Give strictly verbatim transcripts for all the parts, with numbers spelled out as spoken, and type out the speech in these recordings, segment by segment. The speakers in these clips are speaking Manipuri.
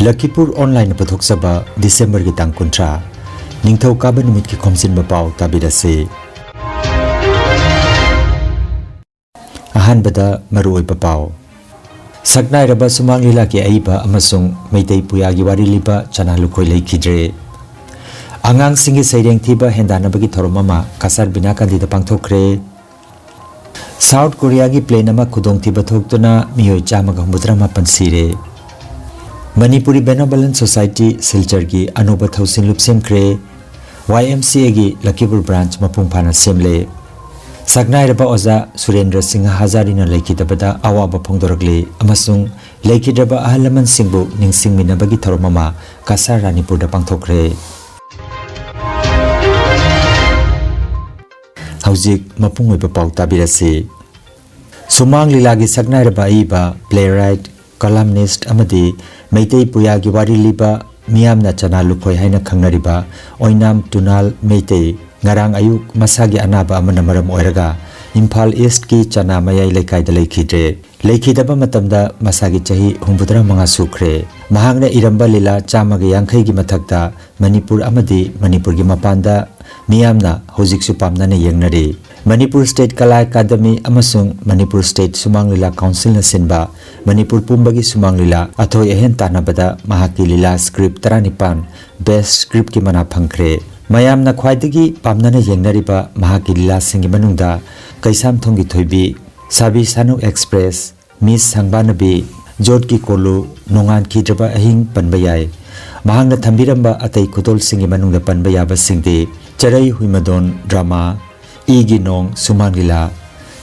ꯂꯈꯤꯄꯨꯔ ꯑꯣꯟꯂꯥꯏꯟꯅ ꯄꯨꯊꯣꯛꯆꯕ ꯗꯤꯁꯦꯝꯕꯔꯒꯤ ꯇꯥꯡ ꯀꯨꯟꯊ꯭ꯔꯥ, ꯅꯤꯡꯊꯧꯀꯥꯕ ꯅꯨꯃꯤꯠꯀꯤ ꯈꯣꯝꯖꯤꯟꯕ ꯄꯥꯎ ꯇꯥꯕꯤꯔꯁꯤ꯫ ꯑꯍꯥꯟꯕꯗ ꯃꯔꯨꯑꯣꯏꯕ ꯄꯥꯎ꯫ ꯁꯛꯅꯥꯏꯔꯕ ꯁꯨꯃꯥꯡ ꯂꯤꯂꯥꯒꯤ ꯑꯏꯕ ꯑꯃꯁꯨꯡ ꯃꯩꯇꯩ ꯄꯨꯌꯥꯒꯤ ꯋꯥꯔꯤ ꯂꯤꯕ ꯆꯅꯥ ꯂꯨꯈꯣꯏ ꯂꯩꯈꯤꯗ꯭ꯔꯦ꯫ ꯑꯉꯥꯡꯁꯤꯡꯒꯤ ꯁꯩꯔꯦꯡ ꯊꯤꯕ ꯍꯦꯟꯗꯥꯟꯅꯕꯒꯤ ꯊꯧꯔꯝ ꯑꯃ ꯀꯁꯥꯔ ꯕꯤꯅꯥꯀꯥꯟꯗꯤꯗ ꯄꯥꯡꯊꯣꯛꯈ꯭ꯔꯦ꯫ ꯁꯥꯎꯠ ꯀꯣꯔꯤꯌꯥꯒꯤ ꯄ꯭ꯂꯦꯟ ꯑꯃ ꯈꯨꯗꯣꯡꯊꯤꯕ ꯊꯣꯛꯇꯨꯅ ꯃꯤꯑꯣꯏ ꯆꯥꯝꯃꯒ ꯍꯨꯝꯐꯨꯇꯔꯥ ꯃꯥꯄꯟ ꯁꯤꯔꯦ꯫ ꯃꯅꯤꯄꯨꯔꯤ ꯕꯦꯅꯣꯕꯂꯟ ꯁꯣꯁꯥꯏꯇꯤ ꯁꯤꯜꯆꯔꯒꯤ ꯑꯅꯧꯕ ꯊꯧꯁꯤꯜꯂꯨꯞ ꯁꯦꯝꯈ꯭ꯔꯦ꯫ ꯋꯥꯏ ꯑꯦꯝ ꯁꯤ ꯑꯦꯒꯤ ꯂꯈꯤꯄꯨꯔ ꯕ꯭ꯔꯥꯟꯆ ꯃꯄꯨꯡ ꯐꯥꯅ ꯁꯦꯝꯂꯦ꯫ ꯁꯛꯅꯥꯏꯔꯕ ꯑꯣꯖꯥ ꯁꯨꯔꯦꯟꯗ꯭ꯔ ꯁꯤꯡꯍ ꯍꯖꯥꯔꯤꯅ ꯂꯩꯈꯤꯗꯕꯗ ꯑꯋꯥꯕ ꯐꯣꯡꯗꯣꯔꯛꯂꯤ ꯑꯃꯁꯨꯡ ꯂꯩꯈꯤꯗ꯭ꯔꯕ ꯑꯍꯜ ꯂꯃꯟꯁꯤꯡꯕꯨ ꯅꯤꯡꯁꯤꯡꯃꯤꯟꯅꯕꯒꯤ ꯊꯧꯔꯝ ꯑꯃ ꯀꯁꯥꯔ ꯔꯥꯅꯤꯄꯨꯔꯗ ꯄꯥꯡꯊꯣꯛꯈ꯭ꯔꯦ꯫ ꯍꯧꯖꯤꯛ ꯃꯄꯨꯡ ꯑꯣꯏꯕ ꯄꯥꯎ ꯇꯥꯕꯤꯔꯁꯤ꯫ ꯁꯨꯃꯥꯡ ꯂꯤꯂꯥꯒꯤ ꯁꯛꯅꯥꯏꯔꯕ ꯑꯏꯕ, playwright, columnist ꯑꯃꯗꯤ ꯃꯩꯇꯩ ꯄꯨꯌꯥꯒꯤ ꯋꯥꯔꯤ ꯂꯤꯕ, ꯃꯤꯌꯥꯝꯅ ꯆꯅꯥ ꯂꯨꯈꯣꯏ ꯍꯥꯏꯅ ꯈꯪꯅꯔꯤꯕ ꯑꯣꯏꯅꯥꯝ ꯇꯨꯅꯥꯜ ꯃꯩꯇꯩ ꯉꯔꯥꯡ ꯑꯌꯨꯛ ꯃꯁꯥꯒꯤ ꯑꯅꯥꯕ ꯑꯃꯅ ꯃꯔꯝ ꯑꯣꯏꯔꯒ ꯏꯝꯐꯥꯜ ꯏꯁ꯭ꯠꯀꯤ ꯆꯅꯥ ꯃꯌꯥꯏ ꯂꯩꯀꯥꯏꯗ ꯂꯩꯈꯤꯗ꯭ꯔꯦ꯫ ꯂꯩꯈꯤꯗꯕ ꯃꯇꯝꯗ ꯃꯁꯥꯒꯤ ꯆꯍꯤ ꯍꯨꯝꯐꯨꯇꯔꯥ ꯃꯉꯥ ꯁꯨꯈ꯭ꯔꯦ꯫ ꯃꯍꯥꯛꯅ ꯏꯔꯝꯕ ꯂꯤꯂꯥ ꯆꯥꯝꯃꯒ ꯌꯥꯡꯈꯩꯒꯤ ꯃꯊꯛꯇ ꯃꯅꯤꯄꯨꯔ ꯑꯃꯗꯤ ꯃꯅꯤꯄꯨꯔꯒꯤ ꯃꯄꯥꯟꯗ ꯃꯤꯌꯥꯝꯅ ꯍꯧꯖꯤꯛꯁꯨ ꯄꯥꯝꯅꯅ ꯌꯦꯡꯅꯔꯤ꯫ ꯃꯅꯤꯄꯨꯔ ꯁ꯭ꯇꯦꯠ ꯀꯂꯥ ꯑꯦꯀꯥꯗꯃꯤ ꯑꯃꯁꯨꯡ ꯃꯅꯤꯄꯨꯔ ꯁ꯭ꯇꯦꯠ ꯁꯨꯃꯥꯡ ꯂꯤꯂꯥ ꯀꯥꯎꯟꯁꯤꯜꯅ ꯁꯤꯟꯕ ꯃꯅꯤꯄꯨꯔ ꯄꯨꯝꯕꯒꯤ ꯁꯨꯃꯥꯡ ꯂꯤꯂꯥ ꯑꯊꯣꯏ ꯑꯍꯦꯟ ꯇꯥꯟꯅꯕꯗ ꯃꯍꯥꯛꯀꯤ ꯂꯤꯂꯥ ꯁ꯭ꯀ꯭ꯔꯤꯞ ꯇꯔꯥꯅꯤꯄꯥꯟ ꯕꯦꯁ꯭ꯠ ꯁ꯭ꯀ꯭ꯔꯤꯞꯀꯤ ꯃꯅꯥ ꯐꯪꯈ꯭ꯔꯦ꯫ ꯃꯌꯥꯝꯅ ꯈ꯭ꯋꯥꯏꯗꯒꯤ ꯄꯥꯝꯅꯅ ꯌꯦꯡꯅꯔꯤꯕ ꯃꯍꯥꯛꯀꯤ ꯂꯤꯂꯥꯁꯤꯡꯒꯤ ꯃꯅꯨꯡꯗ ꯀꯩꯁꯥꯝꯊꯣꯡꯒꯤ ꯊꯣꯏꯕꯤ, ꯁꯥꯕꯤ ꯁꯥꯅꯨ ꯑꯦꯛꯁꯄ꯭ꯔꯦꯁ, ꯃꯤꯁ ꯁꯪꯕꯥꯅꯕꯤ, ꯖꯣꯠꯀꯤ ꯀꯣꯂꯨ, ꯅꯣꯡꯉꯥꯟꯈꯤꯗ꯭ꯔꯕ ꯑꯍꯤꯡ ꯄꯟꯕ ꯌꯥꯏ꯫ ꯃꯍꯥꯛꯅ ꯊꯝꯕꯤꯔꯝꯕ ꯑꯇꯩ ꯈꯨꯗꯣꯜꯁꯤꯡꯒꯤ ꯃꯅꯨꯡꯗ ꯄꯟꯕ ꯌꯥꯕꯁꯤꯡꯗꯤ ꯆꯔꯩ ꯍꯨꯏꯃꯗꯣꯟ ꯗ꯭ꯔꯃꯥ, ꯏꯒꯤ ꯅꯣꯡ ꯁꯨꯃꯥꯡ ꯂꯤꯂꯥ,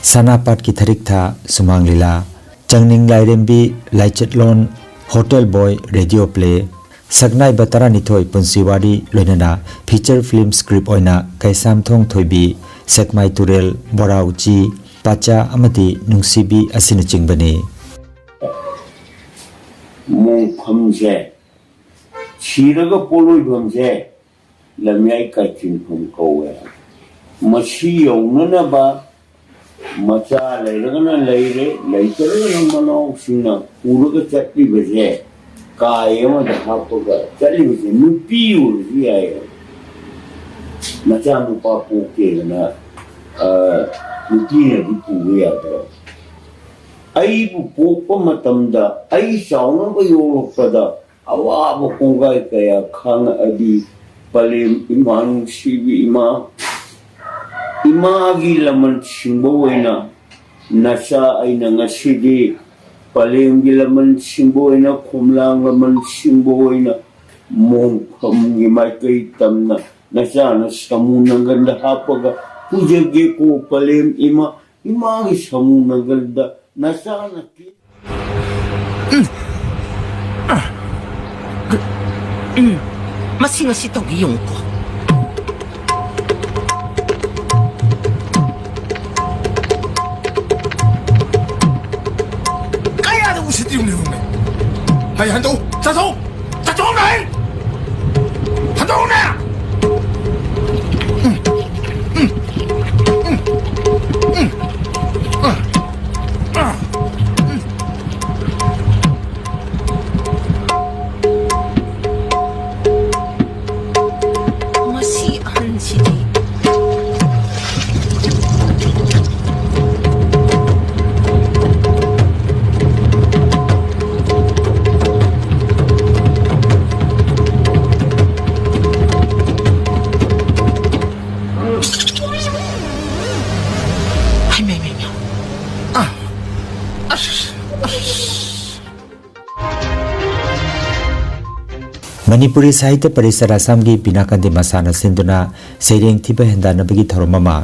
ꯁꯅꯥꯄꯥꯠꯀꯤ ꯊꯔꯤꯛꯊꯥ ꯁꯨꯃꯥꯡ ꯂꯤꯂꯥ, ꯆꯪꯅꯤꯡ ꯂꯥꯏꯔꯦꯝꯕꯤ ꯂꯥꯏꯆꯠꯂꯣꯟ, ꯍꯣꯇꯦꯜ ꯕꯣꯏ ꯔꯦꯗꯤꯑꯣ ꯄ꯭ꯂꯦ, ꯁꯛꯅꯥꯏꯕ ꯇꯔꯥꯅꯤꯊꯣꯏ ꯄꯨꯟꯁꯤ ꯋꯥꯔꯤ, ꯂꯣꯏꯅꯅ ꯐꯤꯆꯔ ꯐꯤꯂꯝ ꯁ꯭ꯀ꯭ꯔꯤꯞ ꯑꯣꯏꯅ ꯀꯩꯁꯥꯝꯊꯣꯡ ꯊꯣꯏꯕꯤ, ꯁꯦꯛꯃꯥꯏ ꯇꯨꯔꯦꯜ, ꯕꯣꯔꯥ ꯎꯆꯤ, ꯄꯥꯆꯥ ꯑꯃꯗꯤ ꯅꯨꯡꯁꯤꯕꯤ ꯑꯁꯤꯅꯆꯤꯡꯕꯅꯤ꯫ ꯃꯣꯡꯐꯝꯁꯦ, ꯁꯤꯔꯒ ꯄꯣꯠꯂꯣꯏꯐꯝꯁꯦ ꯂꯝꯌꯥꯏ ꯀꯥꯆꯤꯟꯐꯝ ꯀꯧꯋꯦ꯫ ꯃꯁꯤ ꯌꯧꯅꯅꯕ ꯃꯆꯥ ꯂꯩꯔꯒꯅ ꯂꯩꯔꯦ, ꯂꯩꯇ꯭ꯔꯒꯅ ꯃꯅꯥꯎꯁꯤꯡꯅ ꯄꯨꯔꯒ ꯆꯠꯂꯤꯕꯁꯦ ꯀꯥꯏ ꯑꯃꯗ ꯍꯥꯞꯄꯒ ꯆꯠꯂꯤꯕꯁꯦ ꯅꯨꯄꯤ ꯑꯣꯏꯔꯁꯨ ꯌꯥꯏ꯫ ꯃꯆꯥꯅꯨꯄꯥ ꯄꯣꯛꯀꯦꯗꯅ, ꯑ, ꯅꯨꯄꯤꯅꯗꯤ ꯄꯨꯕ ꯌꯥꯗ꯭ꯔꯣ? ꯑꯩꯕꯨ ꯄꯣꯛꯄ ꯃꯇꯝꯗ, ꯑꯩ ꯆꯥꯎꯅꯕ ꯌꯣꯛꯂꯛꯄꯗ ꯑꯋꯥꯕ ꯀꯣꯡꯒꯥꯏ ꯀꯌꯥ ꯈꯥꯡꯉꯛꯑꯗꯤ, ꯄꯂꯦꯝ ꯏꯃꯥ ꯅꯨꯡꯁꯤꯕꯤ ꯏꯃꯥ, ꯏꯃꯥꯒꯤ ꯂꯃꯟ ꯁꯤꯡꯕ ꯑꯣꯏꯅ ꯅꯆꯥ ꯑꯩꯅ ꯉꯁꯤꯗꯤ ꯄꯂꯦꯝꯒꯤ ꯂꯃꯟ ꯁꯤꯡꯕ ꯑꯣꯏꯅ, ꯈꯣꯝꯂꯥꯡ ꯂꯃꯟ ꯁꯤꯡꯕ ꯑꯣꯏꯅ ꯃꯣꯡꯐꯝꯒꯤ ꯃꯥꯏꯀꯩ ꯇꯝꯅ ꯅꯆꯥꯅ ꯁꯥꯃꯨ ꯅꯪꯒꯟꯗ ꯍꯥꯞꯄꯒ ꯄꯨꯖꯒꯦꯀꯣ ꯄꯂꯦꯝ ꯏꯃꯥ, ꯏꯃꯥꯒꯤ ꯁꯥꯃꯨ ꯅꯪꯒꯟꯗ ꯅꯆꯥꯅ ꯀꯦ- ꯃꯁꯤ ꯉꯁꯤ ꯇꯧꯒꯦ ꯌꯦꯡꯉꯨꯀꯣ꯫ ꯀꯌꯥꯗ ꯎꯁꯤꯠꯇ꯭ꯔꯤꯕꯅꯣ ꯈꯪꯗꯦ꯫ ꯍꯩ, ꯍꯟꯗꯣꯛꯎ! ꯆꯠꯊꯣꯛ! ꯆꯠꯊꯣꯛꯅꯦ! ꯍꯟꯗꯣꯛꯎꯅꯦ! ꯃꯁꯤ ꯑꯍꯟꯁꯤꯗꯤ꯫ ꯍꯩꯃꯩ, ꯃꯩ, ꯃꯩ꯫ ꯑ, ꯑꯁ, ꯑꯁ꯫ ꯃꯅꯤꯄꯨꯔꯤ ꯁꯥꯍꯤꯇ꯭ꯌ ꯄꯔꯤꯁꯠ ꯑꯁꯥꯝꯒꯤ ꯕꯤꯅꯥꯀꯥꯟꯇꯤ ꯃꯁꯥꯅ ꯁꯤꯟꯗꯨꯅ ꯁꯩꯔꯦꯡ ꯊꯤꯕ ꯍꯦꯟꯗꯥꯟꯅꯕꯒꯤ ꯊꯧꯔꯝ ꯑꯃ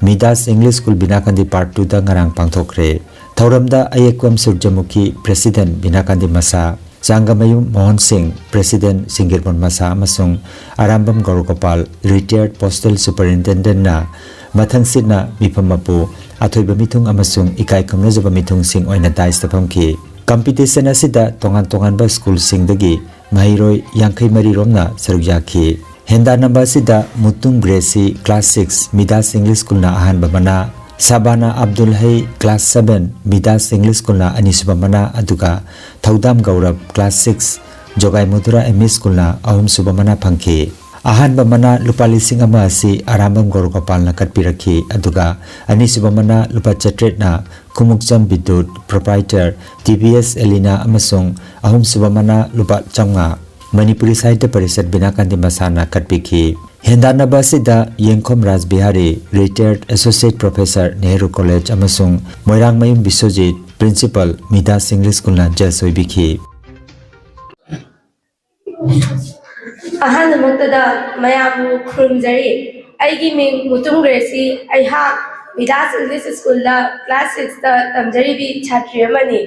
ꯃꯤꯗꯥꯁ ꯏꯪꯂꯤꯁ ꯁ꯭ꯀꯨꯜ ꯕꯤꯅꯥꯀꯥꯟꯇꯤ ꯄꯥꯔꯠ ꯇꯨꯗ ꯉꯔꯥꯡ ꯄꯥꯡꯊꯣꯛꯈ꯭ꯔꯦ꯫ ꯊꯧꯔꯝꯗ ꯑꯌꯦꯛꯄꯝ ꯁꯨꯔꯖꯃꯨꯈꯤ, ꯄ꯭ꯔꯦꯁꯤꯗꯦꯟꯠ ꯕꯤꯅꯥꯀꯥꯟꯇꯤ ꯃꯁꯥ, ꯆꯥꯡꯒꯃꯌꯨꯝ ꯃꯣꯍꯟ ꯁꯤꯡ, ꯄ꯭ꯔꯦꯁꯤꯗꯦꯟꯠ ꯁꯤꯡꯒꯤꯔꯕꯣꯟ ꯃꯁꯥ ꯑꯃꯁꯨꯡ ꯑꯔꯥꯝꯕꯝ ꯒꯧꯔꯒꯣꯄꯥꯜ, ꯔꯤꯇꯥꯌꯔꯗ ꯄꯣꯁꯇꯦꯜ ꯁꯨꯄꯔꯏꯟꯇꯦꯟꯗꯦꯟꯠꯅ ꯃꯊꯪꯁꯤꯠꯅ ꯃꯤꯐꯝ ꯃꯄꯨ, ꯑꯊꯣꯏꯕ ꯃꯤꯊꯨꯡ ꯑꯃꯁꯨꯡ ꯏꯀꯥꯏ ꯈꯨꯝꯅꯖꯕ ꯃꯤꯊꯨꯡꯁꯤꯡ ꯑꯣꯏꯅ ꯗꯥꯏꯁꯇ ꯐꯝꯈꯤ꯫ ꯀꯝꯄꯤꯇꯤꯁꯟ ꯑꯁꯤꯗ ꯇꯣꯉꯥꯟ ꯇꯣꯉꯥꯟꯕ ꯁ꯭ꯀꯨꯜꯁꯤꯡꯗꯒꯤ ꯃꯍꯩꯔꯣꯏ ꯌꯥꯡꯈꯩ ꯃꯔꯤ ꯔꯣꯝꯅ ꯁꯔꯨꯛ ꯌꯥꯈꯤ꯫ ꯍꯦꯟꯗꯥꯟꯅꯕ ꯑꯁꯤꯗ Mutum Gracie class six ꯃꯤꯗꯥꯁ English ꯁ꯭ꯀꯨꯜꯅ ꯑꯍꯥꯟꯕ ꯃꯅꯥ, ꯁꯕꯥꯅꯥ ꯑꯕꯗꯨꯜ ꯍꯩ, class seven, ꯃꯤꯗꯥꯁ ꯏꯪꯂꯤꯁ ꯁ꯭ꯀꯨꯜꯅ ꯑꯅꯤꯁꯨꯕ ꯃꯅꯥ, ꯑꯗꯨꯒ ꯊꯧꯗꯥꯝ ꯒꯧꯔꯕ, class six, ꯖꯣꯒꯥꯏ ꯃꯨꯗꯨꯔꯥ ꯑꯦꯝ ꯏ ꯁ꯭ꯀꯨꯜꯅ ꯑꯍꯨꯝꯁꯨꯕ ꯃꯅꯥ ꯐꯪꯈꯤ꯫ ꯑꯍꯥꯟꯕ ꯃꯅꯥ ꯂꯨꯄꯥ ꯂꯤꯁꯤꯡ ꯑꯃ ꯑꯁꯤ ꯑꯔꯥꯝꯕꯝ ꯒꯧꯔꯒꯣꯄꯥꯜꯅ ꯀꯠꯄꯤꯔꯛꯈꯤ, ꯑꯗꯨꯒ ꯑꯅꯤꯁꯨꯕ ꯃꯅꯥ ꯂꯨꯄꯥ ꯆꯥꯇ꯭ꯔꯦꯠꯅ ꯈꯨꯃꯨꯛꯆꯝ ꯕꯤꯗꯨꯠ, proprietor, ꯇꯤ ꯕꯤ ꯑꯦꯁ ꯑꯦꯂꯤꯅꯥ, ꯑꯃꯁꯨꯡ ꯑꯍꯨꯝꯁꯨꯕ ꯃꯅꯥ ꯂꯨꯄꯥ ꯆꯥꯝꯃꯉꯥ ꯃꯅꯤꯄꯨꯔꯤ ꯁꯥꯍꯤꯇ꯭ꯌ ꯄꯔꯤꯁꯠ ꯕꯤꯅꯥꯀꯥꯟꯇꯤ ꯃꯁꯥꯅ ꯀꯠꯄꯤꯈꯤ꯫ ꯍꯦꯟꯗꯥꯟꯅꯕ ꯑꯁꯤꯗ Yengkhom Raj Bihari, retired associate professor, Nehru college, ꯑꯃꯁꯨꯡ Moirangmayum Biswajit, principal, Midas English ꯁ꯭ꯀꯨꯜꯅ judge ꯑꯣꯏꯕꯤꯈꯤ꯫ ꯑꯍꯥꯟꯕꯃꯛꯇꯗ ꯃꯌꯥꯝꯕꯨ ꯈꯨꯔꯨꯝꯖꯔꯤ꯫ ꯑꯩꯒꯤ ꯃꯤꯡ ꯃꯨꯇꯨꯝ ꯒ꯭ꯔꯦꯁꯤ꯫ ꯑꯩꯍꯥꯛ ꯃꯤꯗꯥꯁ ꯏꯪꯂꯤꯁ ꯁ꯭ꯀꯨꯜꯗ class sixꯇ ꯇꯝꯖꯔꯤꯕꯤ ꯁꯥꯇ꯭ꯔꯤ ꯑꯃꯅꯤ꯫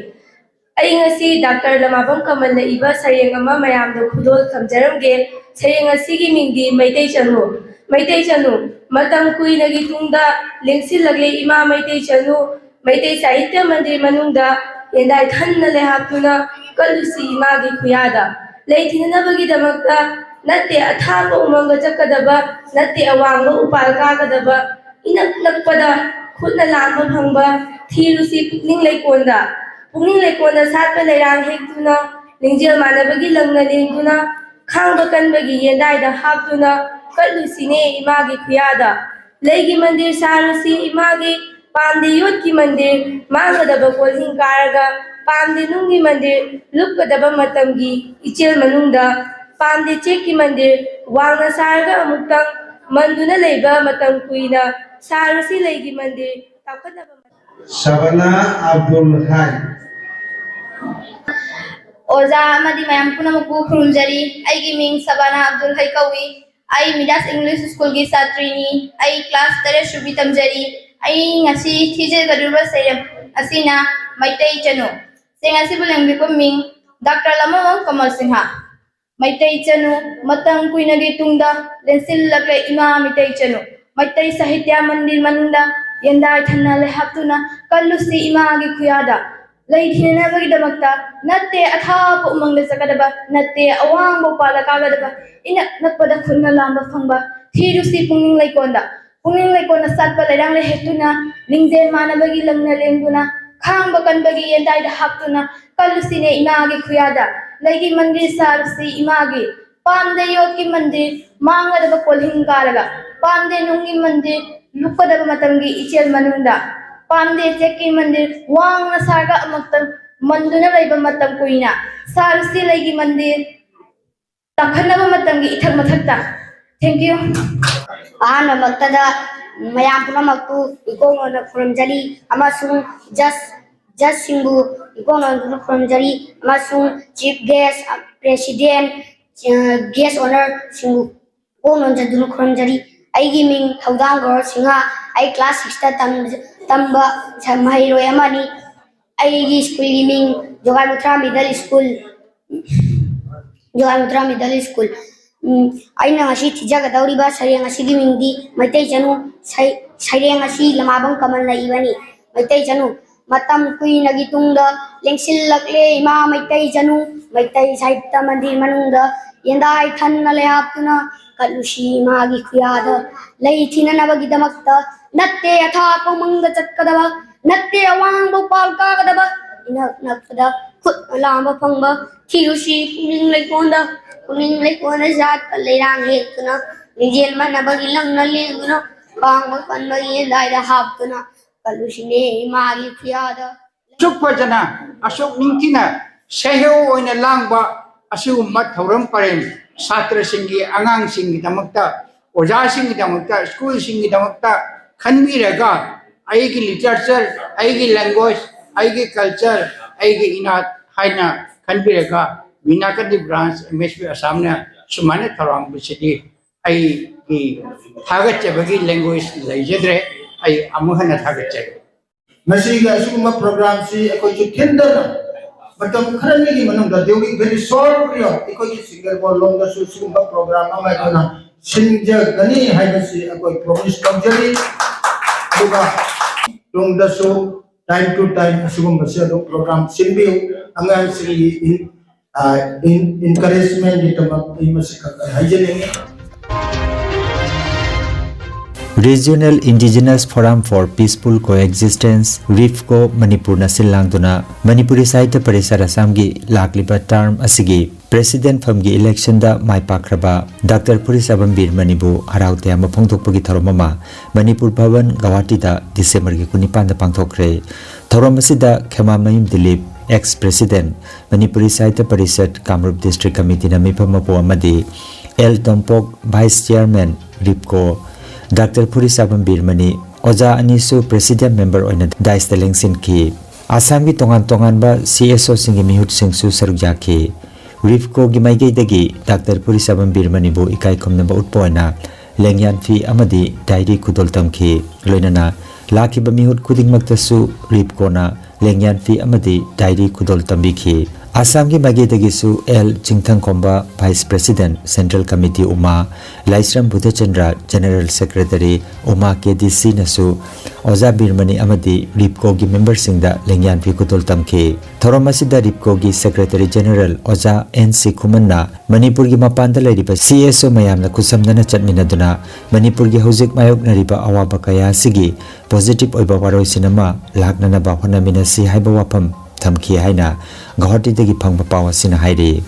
ꯑꯩ ꯉꯁꯤ ꯗꯥꯛꯇꯔ ꯂꯃꯥꯕꯝ ꯀꯃꯜꯅ ꯏꯕ ꯁꯩꯔꯦꯡ ꯑꯃ ꯃꯌꯥꯝꯗ ꯈꯨꯗꯣꯜ ꯊꯝꯖꯔꯝꯒꯦ꯫ ꯁꯩꯔꯦꯡ ꯑꯁꯤꯒꯤ ꯃꯤꯡꯗꯤ ꯃꯩꯇꯩ ꯆꯅꯨ꯫ ꯃꯩꯇꯩ ꯆꯅꯨ, ꯃꯇꯝ ꯀꯨꯏꯅꯒꯤ ꯇꯨꯡꯗ ꯂꯦꯡꯁꯤꯜꯂꯛꯂꯦ ꯏꯃꯥ ꯃꯩꯇꯩ ꯆꯅꯨ꯫ ꯃꯩꯇꯩ ꯁꯥꯍꯤꯇ꯭ꯌ ꯃꯟꯗꯤꯔ ꯃꯅꯨꯡꯗ ꯌꯦꯟꯗꯥꯏ ꯊꯟꯅ ꯂꯩꯍꯥꯞꯇꯨꯅ ꯀꯜꯂꯨꯁꯤ ꯏꯃꯥꯒꯤ ꯈꯨꯌꯥꯗ꯫ ꯂꯩ ꯊꯤꯅꯅꯕꯒꯤꯗꯃꯛꯇ ꯅꯠꯇꯦ ꯑꯊꯥꯞꯄ ꯎꯃꯪꯗ ꯆꯠꯀꯗꯕ, ꯅꯠꯇꯦ ꯑꯋꯥꯡꯕ ꯎꯄꯥꯜ ꯀꯥꯒꯗꯕ, ꯏꯅꯛ ꯅꯛꯄꯗ ꯈꯨꯠꯅ ꯂꯥꯝꯕ ꯐꯪꯕ ꯊꯤꯔꯨꯁꯤ ꯄꯨꯛꯅꯤꯡ ꯂꯩꯀꯣꯟꯗ꯫ ꯄꯨꯛꯅꯤꯡ ꯂꯩꯀꯣꯟꯗ ꯁꯥꯠꯄ ꯂꯩꯔꯥꯡ ꯍꯦꯛꯇꯨꯅ, ꯂꯤꯡꯖꯦꯜ ꯃꯥꯟꯅꯕꯒꯤ ꯂꯪꯅ ꯂꯦꯡꯗꯨꯅ, ꯈꯥꯡꯕ ꯀꯟꯕꯒꯤ ꯌꯦꯟꯗꯥꯏꯗ ꯍꯥꯞꯇꯨꯅ ꯀꯠꯂꯨꯁꯤꯅꯦ ꯏꯃꯥꯒꯤ ꯈꯨꯌꯥꯗ꯫ ꯂꯩꯒꯤ ꯃꯟꯗꯤꯔ ꯁꯥꯔꯨꯁꯤ ꯏꯃꯥꯒꯤ, ꯄꯥꯝꯗꯤ ꯌꯣꯠꯀꯤ ꯃꯟꯗꯤꯔ ꯃꯥꯡꯒꯗꯕ ꯀꯣꯜꯍꯤꯡ ꯀꯥꯔꯒ, ꯄꯥꯝꯗꯤ ꯅꯨꯡꯒꯤ ꯃꯟꯗꯤꯔ ꯂꯨꯞꯀꯗꯕ ꯃꯇꯝꯒꯤ ꯏꯆꯦꯜ ꯃꯅꯨꯡꯗ, ꯄꯥꯝꯗꯤ ꯆꯦꯛꯀꯤ ꯃꯟꯗꯤꯔ ꯋꯥꯡꯅ ꯁꯥꯔꯒ ꯑꯃꯨꯛꯇꯪ ꯃꯟꯗꯨꯅ ꯂꯩꯕ ꯃꯇꯝ ꯀꯨꯏꯅ ꯁꯥꯔꯨꯁꯤ ꯂꯩꯒꯤ ꯃꯟꯗꯤꯔ ꯇꯥꯎꯈꯠꯅꯕ ꯃꯇꯝ꯫ ꯁꯕꯥꯅꯥ ꯑꯕꯗꯨꯜ ꯍꯥꯏ꯫ ꯑꯣꯖꯥ ꯑꯃꯗꯤ ꯃꯌꯥꯝ ꯄꯨꯝꯅꯃꯛꯄꯨ ꯈꯨꯔꯨꯝꯖꯔꯤ꯫ ꯑꯩꯒꯤ ꯃꯤꯡ ꯁꯕꯥꯅꯥ ꯑꯕꯗꯨꯜ ꯍꯩ ꯀꯧꯏ꯫ ꯑꯩ ꯃꯤꯗꯥꯁ ꯏꯪꯂꯤꯁ ꯁ꯭ꯀꯨꯜꯒꯤ ꯁꯥꯇ꯭ꯔꯤꯅꯤ꯫ ꯑꯩ class ꯇꯔꯦꯠ ꯁꯨꯕꯤ ꯇꯝꯖꯔꯤ꯫ ꯑꯩ ꯉꯁꯤ ꯊꯤꯖꯒꯗꯧꯔꯤꯕ ꯁꯩꯔꯦꯡ ꯑꯁꯤꯅ ꯃꯩꯇꯩ ꯆꯅꯨ꯫ ꯁꯩꯔꯦꯡ ꯑꯁꯤꯕꯨ ꯂꯦꯡꯕꯤꯕ ꯃꯤꯡ ꯗꯥꯛꯇꯔ ꯂꯃꯥꯕꯝ ꯀꯃꯜ ꯁꯤꯡꯍ꯫ ꯃꯩꯇꯩ ꯆꯅꯨ, ꯃꯇꯝ ꯀꯨꯏꯅꯒꯤ ꯇꯨꯡꯗ ꯂꯦꯟꯁꯤꯜꯂꯛꯂꯦ ꯏꯃꯥ ꯃꯩꯇꯩ ꯆꯅꯨ꯫ ꯃꯩꯇꯩ ꯁꯥꯍꯤꯇ꯭ꯌ ꯃꯟꯗꯤꯔ ꯃꯅꯨꯡꯗ ꯌꯦꯟꯗꯥꯏ ꯊꯟꯅ ꯂꯩꯍꯥꯞꯇꯨꯅ ꯀꯜꯂꯨꯁꯤ ꯏꯃꯥꯒꯤ ꯈꯨꯌꯥꯗ꯫ ꯂꯩ ꯊꯤꯅꯅꯕꯒꯤꯗꯃꯛꯇ ꯅꯠꯇꯦ ꯑꯊꯥꯞꯄ ꯎꯃꯪꯗ ꯆꯠꯀꯗꯕ, ꯅꯠꯇꯦ ꯑꯋꯥꯡꯕ ꯎꯄꯥꯜꯗ ꯀꯥꯒꯗꯕ, ꯏꯅꯛ ꯅꯛꯄꯗ ꯈꯨꯠꯅ ꯂꯥꯝꯕ ꯐꯪꯕ ꯊꯤꯔꯨꯁꯤ ꯄꯨꯛꯅꯤꯡ ꯂꯩꯀꯣꯟꯗ꯫ ꯄꯨꯛꯅꯤꯡ ꯂꯩꯀꯣꯟꯅ ꯁꯥꯠꯄ ꯂꯩꯔꯥꯡ ꯂꯩꯍꯦꯛꯇꯨꯅ, ꯂꯤꯡꯖꯦꯜ ꯃꯥꯟꯅꯕꯒꯤ ꯂꯪꯅ ꯂꯦꯡꯗꯨꯅ, ꯈꯥꯡꯕ ꯀꯟꯕꯒꯤ ꯌꯦꯟꯗꯥꯏꯗ ꯍꯥꯞꯇꯨꯅ, ꯀꯜꯂꯨꯁꯤꯅꯦ ꯏꯃꯥꯒꯤ ꯈꯨꯌꯥꯗ꯫ ꯂꯩꯒꯤ ꯃꯟꯗꯤꯔ ꯁꯥꯔꯨꯁꯤ ꯏꯃꯥꯒꯤ, ꯄꯥꯝꯗꯦ ꯌꯣꯠꯀꯤ ꯃꯟꯗꯤꯔ ꯃꯥꯡꯒꯗꯕ ꯀꯣꯜꯍꯤꯡ ꯀꯥꯔꯒ, ꯄꯥꯝꯗꯦ ꯅꯨꯡꯒꯤ ꯃꯟꯗꯤꯔ ꯂꯨꯞꯀꯗꯕ ꯃꯇꯝꯒꯤ ꯏꯆꯦꯜ ꯃꯅꯨꯡꯗ, ꯄꯥꯝꯗꯦ ꯆꯦꯛꯀꯤ ꯃꯟꯗꯤꯔ ꯋꯥꯡꯅ ꯁꯥꯔꯒ ꯑꯃꯨꯛꯇꯪ ꯃꯟꯗꯨꯅ ꯂꯩꯕ ꯃꯇꯝ ꯀꯨꯏꯅ꯫ ꯁꯥꯔꯨꯁꯤ ꯂꯩꯒꯤ ꯃꯟꯗꯤꯔ ꯇꯝꯈꯠꯅꯕ ꯃꯇꯝꯒꯤ ꯏꯊꯛ ꯃꯊꯛꯇ꯫ Thank you꯫ ꯑꯍꯥꯟꯕꯃꯛꯇꯗ ꯃꯌꯥꯝ ꯄꯨꯝꯅꯃꯛꯄꯨ ꯏꯀꯣꯛ ꯅꯣꯟꯅ ꯈꯨꯔꯨꯝꯖꯔꯤ ꯑꯃꯁꯨꯡ ꯖꯁ ꯖꯁꯁꯤꯡꯕꯨ ꯏꯀꯣꯛ ꯅꯣꯟꯗꯨꯅ ꯈꯨꯔꯨꯝꯖꯔꯤ ꯑꯃꯁꯨꯡ ꯆꯤꯐ ꯒꯦꯁ, ꯄ꯭ꯔꯦꯁꯤꯗꯦꯟ, ꯒꯦꯁ ꯑꯣꯅꯔꯁꯤꯡꯕꯨ ꯏꯀꯣꯛ ꯅꯣꯟꯖꯗꯨꯅ ꯈꯨꯔꯨꯝꯖꯔꯤ꯫ ꯑꯩꯒꯤ ꯃꯤꯡ ꯊꯧꯗꯥꯝ ꯒꯧꯔ ꯁꯤꯡꯍ꯫ ꯑꯩ ꯀ꯭ꯂꯥꯁ ꯁꯤꯛꯁꯇ ꯇꯝꯕ ꯃꯍꯩꯔꯣꯏ ꯑꯃꯅꯤ꯫ ꯑꯩꯒꯤ ꯁ꯭ꯀꯨꯜꯒꯤ ꯃꯤꯡ Jogaimutra middle school. Jogaimutra middle school. ꯎꯝ, ꯑꯩꯅ ꯉꯁꯤ ꯊꯤꯖꯒꯗꯧꯔꯤꯕ ꯁꯩꯔꯦꯡ ꯑꯁꯤꯒꯤ ꯃꯤꯡꯗꯤ ꯃꯩꯇꯩ ꯆꯅꯨ꯫ ꯁꯩ-, ꯁꯩꯔꯦꯡ ꯑꯁꯤ ꯂꯃꯥꯕꯝ ꯀꯃꯜꯅ ꯏꯕꯅꯤ꯫ ꯃꯩꯇꯩ ꯆꯅꯨ꯫ ꯃꯇꯝ ꯀꯨꯏꯅꯒꯤ ꯇꯨꯡꯗ ꯂꯦꯡꯁꯤꯜꯂꯛꯂꯦ ꯏꯃꯥ ꯃꯩꯇꯩ ꯆꯅꯨ꯫ ꯃꯩꯇꯩ ꯁꯥꯍꯤꯠꯇ ꯃꯟꯗꯤꯔ ꯃꯅꯨꯡꯗ ꯌꯦꯟꯗꯥꯏ ꯊꯟꯅ ꯂꯩꯍꯥꯞꯇꯨꯅ ꯀꯠꯂꯨꯁꯤ ꯏꯃꯥꯒꯤ ꯈꯨꯌꯥꯗ꯫ ꯂꯩ ꯊꯤꯅꯅꯕꯒꯤꯗꯃꯛꯇ ꯅꯠꯇꯦ ꯑꯊꯥꯞꯄ ꯃꯪꯗ ꯆꯠꯀꯗꯕ, ꯅꯠꯇꯦ ꯑꯋꯥꯡꯕ ꯎꯄꯥꯜ ꯀꯥꯒꯗꯕ, ꯏꯅꯛ ꯅꯛꯄꯗ ꯈꯨꯠꯅ ꯂꯥꯝꯕ ꯐꯪꯕ ꯊꯤꯔꯨꯁꯤ ꯄꯨꯛꯅꯤꯡ ꯂꯩꯀꯣꯟꯗ꯫ ꯄꯨꯛꯅꯤꯡ ꯂꯩꯀꯣꯟꯗ ꯁꯥꯠꯄ ꯂꯩꯔꯥꯡ ꯍꯦꯛꯇꯨꯅ, ꯂꯤꯡꯖꯦꯜ ꯃꯥꯟꯅꯕꯒꯤ ꯂꯪꯅ ꯂꯦꯡꯗꯨꯅ, ꯈꯥꯡꯕ ꯀꯟꯕꯒꯤ ꯌꯦꯟꯗꯥꯏꯗ ꯍꯥꯞꯇꯨꯅ ꯀꯜꯂꯨꯁꯤꯅꯦ ꯏꯃꯥꯒꯤ ꯈꯨꯌꯥꯗ꯫ ꯑꯁꯨꯛ ꯐꯖꯅ, ꯑꯁꯨꯛ ꯅꯤꯡꯊꯤꯅ ꯁꯩꯍꯦꯛ ꯑꯣꯏꯅ ꯂꯥꯡꯕ ꯑꯁꯤꯒꯨꯝꯕ ꯊꯧꯔꯝ ꯄꯔꯦꯡ ꯁꯥꯇ꯭ꯔꯁꯤꯡꯒꯤ, ꯑꯉꯥꯡꯁꯤꯡꯒꯤꯗꯃꯛꯇ, ꯑꯣꯖꯥꯁꯤꯡꯒꯤꯗꯃꯛꯇ, ꯁ꯭ꯀꯨꯜꯁꯤꯡꯒꯤꯗꯃꯛꯇ ꯈꯟꯕꯤꯔꯒ, ꯑꯩꯒꯤ ꯂꯤꯇꯔꯦꯆꯔ, ꯑꯩꯒꯤ ꯂꯦꯡꯒ꯭ꯋꯦꯖ, ꯑꯩꯒꯤ ꯀꯜꯆꯔ, ꯑꯩꯒꯤ ꯏꯅꯥꯠ ꯍꯥꯏꯅ ꯈꯟꯕꯤꯔꯒ ꯃꯤꯅꯥꯀꯥꯅꯤ ꯕ꯭ꯔꯥꯟꯁ ꯑꯦꯝ ꯑꯦꯁ ꯄꯤ ꯑꯁꯥꯝꯅ ꯁꯨꯃꯥꯏꯅ ꯊꯧꯔꯥꯡꯕꯁꯤꯗꯤ ꯑꯩꯒꯤ ꯊꯥꯒꯠꯆꯕꯒꯤ ꯂꯦꯡꯒ꯭ꯋꯦꯖ ꯂꯩꯖꯗ꯭ꯔꯦ꯫ ꯑꯩ ꯑꯃꯨꯛ ꯍꯟꯅ ꯊꯥꯒꯠꯆꯔꯤ꯫ ꯉꯁꯤꯒꯤ ꯑꯁꯤꯒꯨꯝꯕ ꯄ꯭ꯔꯣꯒ꯭ꯔꯥꯝꯁꯤ ꯑꯩꯈꯣꯏꯁꯨ ꯊꯤꯟꯗꯅ ꯃꯇꯝ ꯈꯔꯅꯤꯒꯤ ꯃꯅꯨꯡꯗ, during very short period, ꯑꯩꯈꯣꯏꯒꯤ ꯁꯤꯡꯒꯔ ꯕꯣꯔꯗ ꯂꯣꯝꯗꯁꯨ ꯁꯤꯒꯨꯝꯕ ꯄ꯭ꯔꯣꯒ꯭ꯔꯥꯝ ꯑꯃ ꯑꯩꯈꯣꯏꯅ ꯁꯤꯟꯖꯒꯅꯤ ꯍꯥꯏꯕꯁꯤ ꯑꯩꯈꯣꯏ ꯄ꯭ꯔꯣꯃꯤꯁ ꯇꯧꯖꯔꯤ꯫ ꯑꯗꯨꯒ ꯇꯨꯡꯗꯁꯨ time to time ꯑꯁꯤꯒꯨꯝꯕꯁꯦ ꯑꯗꯨꯝ ꯄ꯭ꯔꯣꯒ꯭ꯔꯥꯝ ꯁꯤꯟꯕꯤꯌꯨ꯫ ꯑꯉꯥꯡꯁꯤꯡꯒꯤ ꯏꯟ-, ꯑ, ꯏꯟ-, ꯏꯟꯀꯔꯦꯖꯃꯦꯟꯒꯤꯗꯃꯛ ꯑꯩ ꯃꯁꯤ ꯈꯛ ꯍꯥꯏꯖꯅꯤꯡꯉꯤ꯫ Regional Indigenous Forum for Peaceful Coexistence, ꯔꯤꯐꯀꯣ ꯃꯅꯤꯄꯨꯔꯅ ꯁꯤꯜ ꯂꯥꯡꯗꯨꯅ ꯃꯅꯤꯄꯨꯔꯤ ꯁꯥꯍꯤꯇ꯭ꯌ ꯄꯔꯤꯁꯠ ꯑꯁꯥꯝꯒꯤ ꯂꯥꯛꯂꯤꯕ ꯇꯔꯝ ꯑꯁꯤꯒꯤ ꯄ꯭ꯔꯦꯁꯤꯗꯦꯟꯠ ꯐꯝꯒꯤ ꯏꯂꯦꯛꯁꯟꯗ ꯃꯥꯏ ꯄꯥꯛꯈ꯭ꯔꯕ ꯗꯥꯛꯇꯔ ꯐꯨꯔꯤꯁꯥꯕꯝ ꯕꯤꯔꯃꯅꯤꯕꯨ ꯍꯔꯥꯎ ꯇꯌꯥꯝꯕ ꯐꯣꯡꯗꯣꯛꯄꯒꯤ ꯊꯧꯔꯝ ꯑꯃ ꯃꯅꯤꯄꯨꯔ ꯚꯕꯟ ꯒꯧꯍꯥꯇꯤꯗ ꯗꯤꯁꯦꯝꯕꯔꯒꯤ ꯀꯨꯟꯅꯤꯄꯥꯟꯗ ꯄꯥꯡꯊꯣꯛꯈ꯭ꯔꯦ꯫ ꯊꯧꯔꯝ ꯑꯁꯤꯗ Khemamayum Dilip, ex president, Manipuri Sahitya Parishad Kamrup district ꯀꯃꯤꯇꯤꯅ ꯃꯤꯐꯝ ꯃꯄꯨ ꯑꯃꯗꯤ ꯑꯦꯜ ꯇꯣꯝꯄꯣꯛ, ꯚꯥꯏꯁ ꯆꯤꯌꯥꯔꯃꯦꯟ, ꯔꯤꯞꯀꯣ, ꯗꯥꯛꯇꯔ ꯐꯨꯔꯤꯁꯥꯕꯝ ꯕꯤꯔꯃꯅꯤ, ꯑꯣꯖꯥ ꯑꯅꯤꯁꯨ ꯄ꯭ꯔꯦꯁꯤꯗꯦꯟꯠ ꯃꯦꯝꯕꯔ ꯑꯣꯏꯅ ꯗꯥꯏꯁꯇ ꯂꯦꯡꯁꯤꯟꯈꯤ꯫ ꯑꯁꯥꯝꯒꯤ ꯇꯣꯉꯥꯟ ꯇꯣꯉꯥꯟꯕ ꯁꯤ ꯑꯦꯁ ꯑꯣꯁꯤꯡꯒꯤ ꯃꯤꯍꯨꯠꯁꯤꯡꯁꯨ ꯁꯔꯨꯛ ꯌꯥꯈꯤ꯫ ꯔꯤꯞꯀꯣꯒꯤ ꯃꯥꯏꯀꯩꯗꯒꯤ ꯗꯥꯛꯇꯔ ꯐꯨꯔꯤꯁꯥꯕꯝ ꯕꯤꯔꯃꯅꯤꯕꯨ ꯏꯀꯥꯏ ꯈꯨꯝꯅꯕ ꯎꯠꯄ ꯑꯣꯏꯅ ꯂꯦꯡꯌꯥꯟꯐꯤ ꯑꯃꯗꯤ ꯗꯥꯏꯔꯤ ꯈꯨꯗꯣꯜ ꯇꯝꯈꯤ꯫ ꯂꯣꯏꯅꯅ ꯂꯥꯛꯈꯤꯕ ꯃꯤꯍꯨꯠ ꯈꯨꯗꯤꯡꯃꯛꯇꯁꯨ ꯔꯤꯞꯀꯣꯅ ꯂꯦꯡꯌꯥꯟꯐꯤ ꯑꯃꯗꯤ ꯗꯥꯏꯔꯤ ꯈꯨꯗꯣꯜ ꯇꯝꯕꯤꯈꯤ꯫ ꯑꯁꯥꯝꯒꯤ ꯃꯥꯏꯀꯩꯗꯒꯤꯁꯨ L Chingthangkhomba, vice president, central committee Uma, Laishram Budhachandra, general secretary, Uma K D ꯁꯤꯅꯁꯨ ꯑꯣꯖꯥ ꯕꯤꯔꯃꯅꯤ ꯑꯃꯗꯤ ꯔꯤꯞꯀꯣꯒꯤ ꯃꯦꯝꯕꯔꯁꯤꯡꯗ ꯂꯦꯡꯌꯥꯟꯐꯤ ꯈꯨꯗꯣꯜ ꯇꯝꯈꯤ꯫ ꯊꯧꯔꯝ ꯑꯁꯤꯗ ꯔꯤꯞꯀꯣꯒꯤ ꯁꯦꯀ꯭ꯔꯦꯇꯔꯤ ꯖꯦꯅꯔꯦꯜ ꯑꯣꯖꯥ ꯑꯦꯟ ꯁꯤ ꯈꯨꯃꯟꯅ ꯃꯅꯤꯄꯨꯔꯒꯤ ꯃꯄꯥꯟꯗ ꯂꯩꯔꯤꯕ ꯁꯤ ꯑꯦꯁ ꯑꯣ ꯃꯌꯥꯝꯅ ꯈꯨꯠꯁꯝꯅꯅ ꯆꯠꯃꯤꯟꯅꯗꯨꯅ ꯃꯅꯤꯄꯨꯔꯒꯤ ꯍꯧꯖꯤꯛ ꯃꯥꯌꯣꯛꯅꯔꯤꯕ ꯑꯋꯥꯕ ꯀꯌꯥ ꯑꯁꯤꯒꯤ ꯄꯣꯖꯤꯇꯤꯚ ꯑꯣꯏꯕ ꯋꯥꯔꯣꯏꯁꯤꯟ ꯑꯃ ꯂꯥꯛꯅꯅꯕ ꯍꯣꯠꯅꯃꯤꯟꯅꯁꯤ ꯍꯥꯏꯕ ꯋꯥꯐꯝ ꯊꯝꯈꯤ ꯍꯥꯏꯅ ꯒꯧꯍꯥꯇꯤꯗꯒꯤ ꯐꯪꯕ ꯄꯥꯎ ꯑꯁꯤꯅ ꯍꯥꯏꯔꯤ꯫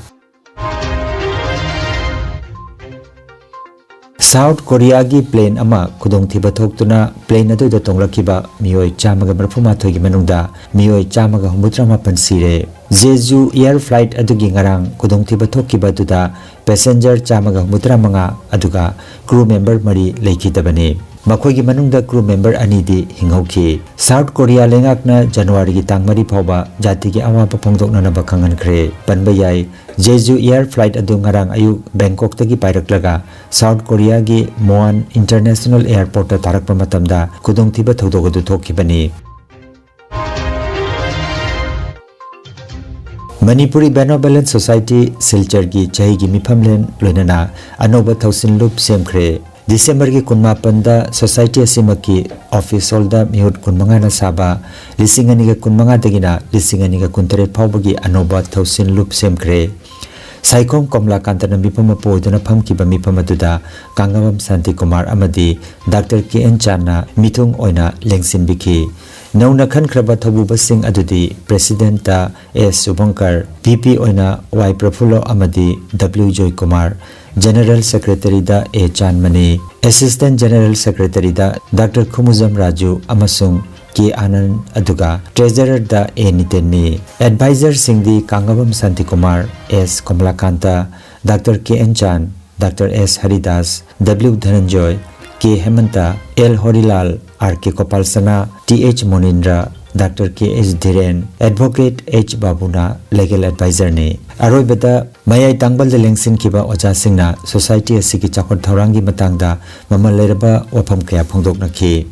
ꯁꯥꯎꯠ ꯀꯣꯔꯤꯌꯥꯒꯤ ꯄ꯭ꯂꯦꯟ ꯑꯃ ꯈꯨꯗꯣꯡꯊꯤꯕ ꯊꯣꯛꯇꯨꯅ ꯄ꯭ꯂꯦꯟ ꯑꯗꯨꯗ ꯇꯣꯡꯂꯛꯈꯤꯕ ꯃꯤꯑꯣꯏ ꯆꯥꯝꯃꯒ ꯃꯔꯤꯐꯨ ꯃꯥꯊꯣꯏꯒꯤ ꯃꯅꯨꯡꯗ ꯃꯤꯑꯣꯏ ꯆꯥꯝꯃꯒ ꯍꯨꯝꯐꯨꯇꯔꯥ ꯃꯥꯄꯟ ꯁꯤꯔꯦ꯫ ꯖꯦꯖꯨ ꯑꯦꯌꯔ ꯐ꯭ꯂꯥꯏꯠ ꯑꯗꯨꯒꯤ ꯉꯔꯥꯡ ꯈꯨꯗꯣꯡꯊꯤꯕ ꯊꯣꯛꯈꯤꯕ ꯑꯗꯨꯗ ꯄꯦꯁꯦꯟꯖꯔ ꯆꯥꯝꯃꯒ ꯍꯨꯝꯐꯨꯇꯔꯥ ꯃꯉꯥ ꯑꯗꯨꯒ ꯀ꯭ꯔꯨ ꯃꯦꯝꯕꯔ ꯃꯔꯤ ꯂꯩꯈꯤꯗꯕꯅꯤ꯫ ꯃꯈꯣꯏꯒꯤ ꯃꯅꯨꯡꯗ ꯀ꯭ꯔꯨ ꯃꯦꯝꯕꯔ ꯑꯅꯤꯗꯤ ꯍꯤꯡꯍꯧꯈꯤ꯫ ꯁꯥꯎꯠ ꯀꯣꯔꯤꯌꯥ ꯂꯩꯉꯥꯛꯅ ꯖꯅꯋꯥꯔꯤꯒꯤ ꯇꯥꯡ ꯃꯔꯤ ꯐꯥꯎꯕ ꯖꯥꯇꯤꯒꯤ ꯑꯋꯥꯕ ꯐꯣꯡꯗꯣꯛꯅꯅꯕ ꯈꯪꯍꯟꯈ꯭ꯔꯦ꯫ ꯄꯟꯕ ꯌꯥꯏ, ꯖꯦꯖꯨ ꯑꯦꯌꯔ ꯐ꯭ꯂꯥꯏꯠ ꯑꯗꯨ ꯉꯔꯥꯡ ꯑꯌꯨꯛ ꯕꯦꯡꯀꯣꯛꯇꯒꯤ ꯄꯥꯏꯔꯛꯂꯒ ꯁꯥꯎꯠ ꯀꯣꯔꯤꯌꯥꯒꯤ ꯃꯣꯋꯥꯟ ꯏꯟꯇꯔꯅꯦꯁꯅꯦꯜ ꯑꯦꯌꯔꯄꯣꯔꯠꯇ ꯇꯥꯔꯛꯄ ꯃꯇꯝꯗ ꯈꯨꯗꯣꯡꯊꯤꯕ ꯊꯧꯗꯣꯛ ꯑꯗꯨ ꯊꯣꯛꯈꯤꯕꯅꯤ꯫ ꯃꯅꯤꯄꯨꯔꯤ ꯕꯦꯅꯣꯕꯦꯂꯦꯟ ꯁꯣꯁꯥꯏꯇꯤ ꯁꯤꯜꯆꯔꯒꯤ ꯆꯍꯤꯒꯤ ꯃꯤꯐꯝꯂꯦꯟ ꯂꯣꯏꯅꯅ ꯑꯅꯧꯕ ꯊꯧꯁꯤꯜ ꯂꯨꯞ ꯁꯦꯝꯈ꯭ꯔꯦ꯫ ꯗꯤꯁꯦꯝꯕꯔꯒꯤ ꯀꯨꯟꯃꯥꯄꯟꯗ ꯁꯣꯁꯥꯏꯇꯤ ꯑꯁꯤꯃꯛꯀꯤ ꯑꯣꯐꯤꯁ ꯍꯣꯜꯗ ꯃꯤꯍꯨꯠ ꯀꯨꯟꯃꯉꯥꯅ ꯁꯥꯕ ꯂꯤꯁꯤꯡ ꯑꯅꯤꯒ ꯀꯨꯟꯃꯉꯥꯗꯒꯤꯅ ꯂꯤꯁꯤꯡ ꯑꯅꯤꯒ ꯀꯨꯟꯇꯔꯦꯠ ꯐꯥꯎꯕꯒꯤ ꯑꯅꯧꯕ ꯊꯧꯁꯤꯜ ꯂꯨꯞ ꯁꯦꯝꯈ꯭ꯔꯦ꯫ ꯁꯥꯏꯈꯣꯝ ꯀꯃꯂꯥꯀꯥꯟꯇꯅ ꯃꯤꯐꯝ ꯃꯄꯨ ꯑꯣꯏꯗꯨꯅ ꯐꯝꯈꯤꯕ ꯃꯤꯐꯝ ꯑꯗꯨꯗ ꯀꯥꯡꯉꯕꯝ ꯁꯥꯟꯇꯤꯀꯨꯃꯥꯔ ꯑꯃꯗꯤ ꯗꯥꯛꯇꯔ ꯀꯦ ꯑꯦꯟ ꯆꯥꯟꯅ ꯃꯤꯊꯨꯡ ꯑꯣꯏꯅ ꯂꯦꯡꯁꯤꯟꯕꯤꯈꯤ꯫ ꯅꯧꯅ ꯈꯟꯈ꯭ꯔꯕ ꯊꯧꯕꯨꯕꯁꯤꯡ ꯑꯗꯨꯗꯤ ꯄ꯭ꯔꯦꯁꯤꯗꯦꯟꯠꯇ ꯑꯦꯁ ꯁꯨꯚꯪꯀꯔ, ꯚꯤ ꯄꯤ ꯑꯣꯏꯅ ꯋꯥꯏ ꯄ꯭ꯔꯐꯨꯜꯂꯣ ꯑꯃꯗꯤ ꯗꯕ꯭ꯂꯤꯎ ꯖꯣꯏꯀꯨꯃꯥꯔ, ꯖꯦꯅꯔꯦꯜ ꯁꯦꯀ꯭ꯔꯦꯇꯔꯤꯗ ꯑꯦ ꯆꯥꯟꯃꯅꯤ, ꯑꯦꯁꯤꯁꯇꯦꯟꯠ ꯖꯦꯅꯔꯦꯜ ꯁꯦꯀ꯭ꯔꯦꯇꯔꯤꯗ ꯗꯥꯛꯇꯔ ꯈꯨꯃꯨꯖꯝ ꯔꯥꯖꯨ ꯑꯃꯁꯨꯡ ꯀꯦ ꯑꯥꯅꯟꯗ, ꯑꯗꯨꯒ ꯇ꯭ꯔꯦꯖꯔꯔꯗ ꯑꯦ ꯅꯤꯇꯦꯟꯅꯤ꯫ ꯑꯦꯗꯚꯥꯏꯖꯔꯁꯤꯡꯗꯤ Kangngabam Shantikumar, S Kamalakanta, doctor K N Chan, doctor S Haridas, W Dhananjoy, K Hemant, L Horilal, R K ꯒꯣꯄꯥꯜꯁꯅꯥ, T H Monindra, doctor K H Dhiren, advocate H ꯕꯥꯕꯨꯅ ꯂꯤꯒꯦꯜ ꯑꯦꯗꯚꯥꯏꯖꯔꯅꯤ꯫ ꯑꯔꯣꯏꯕꯗ ꯃꯌꯥꯏ ꯇꯥꯡꯕꯜꯗ ꯂꯦꯡꯁꯤꯟꯈꯤꯕ ꯑꯣꯖꯥꯁꯤꯡꯅ ꯁꯣꯁꯥꯏꯇꯤ ꯑꯁꯤꯒꯤ ꯆꯥꯎꯈꯠ ꯊꯧꯔꯥꯡꯒꯤ ꯃꯇꯥꯡꯗ ꯃꯃꯜ ꯂꯩꯔꯕ ꯋꯥꯐꯝ ꯀꯌꯥ ꯐꯣꯡꯗꯣꯛꯅꯈꯤ꯫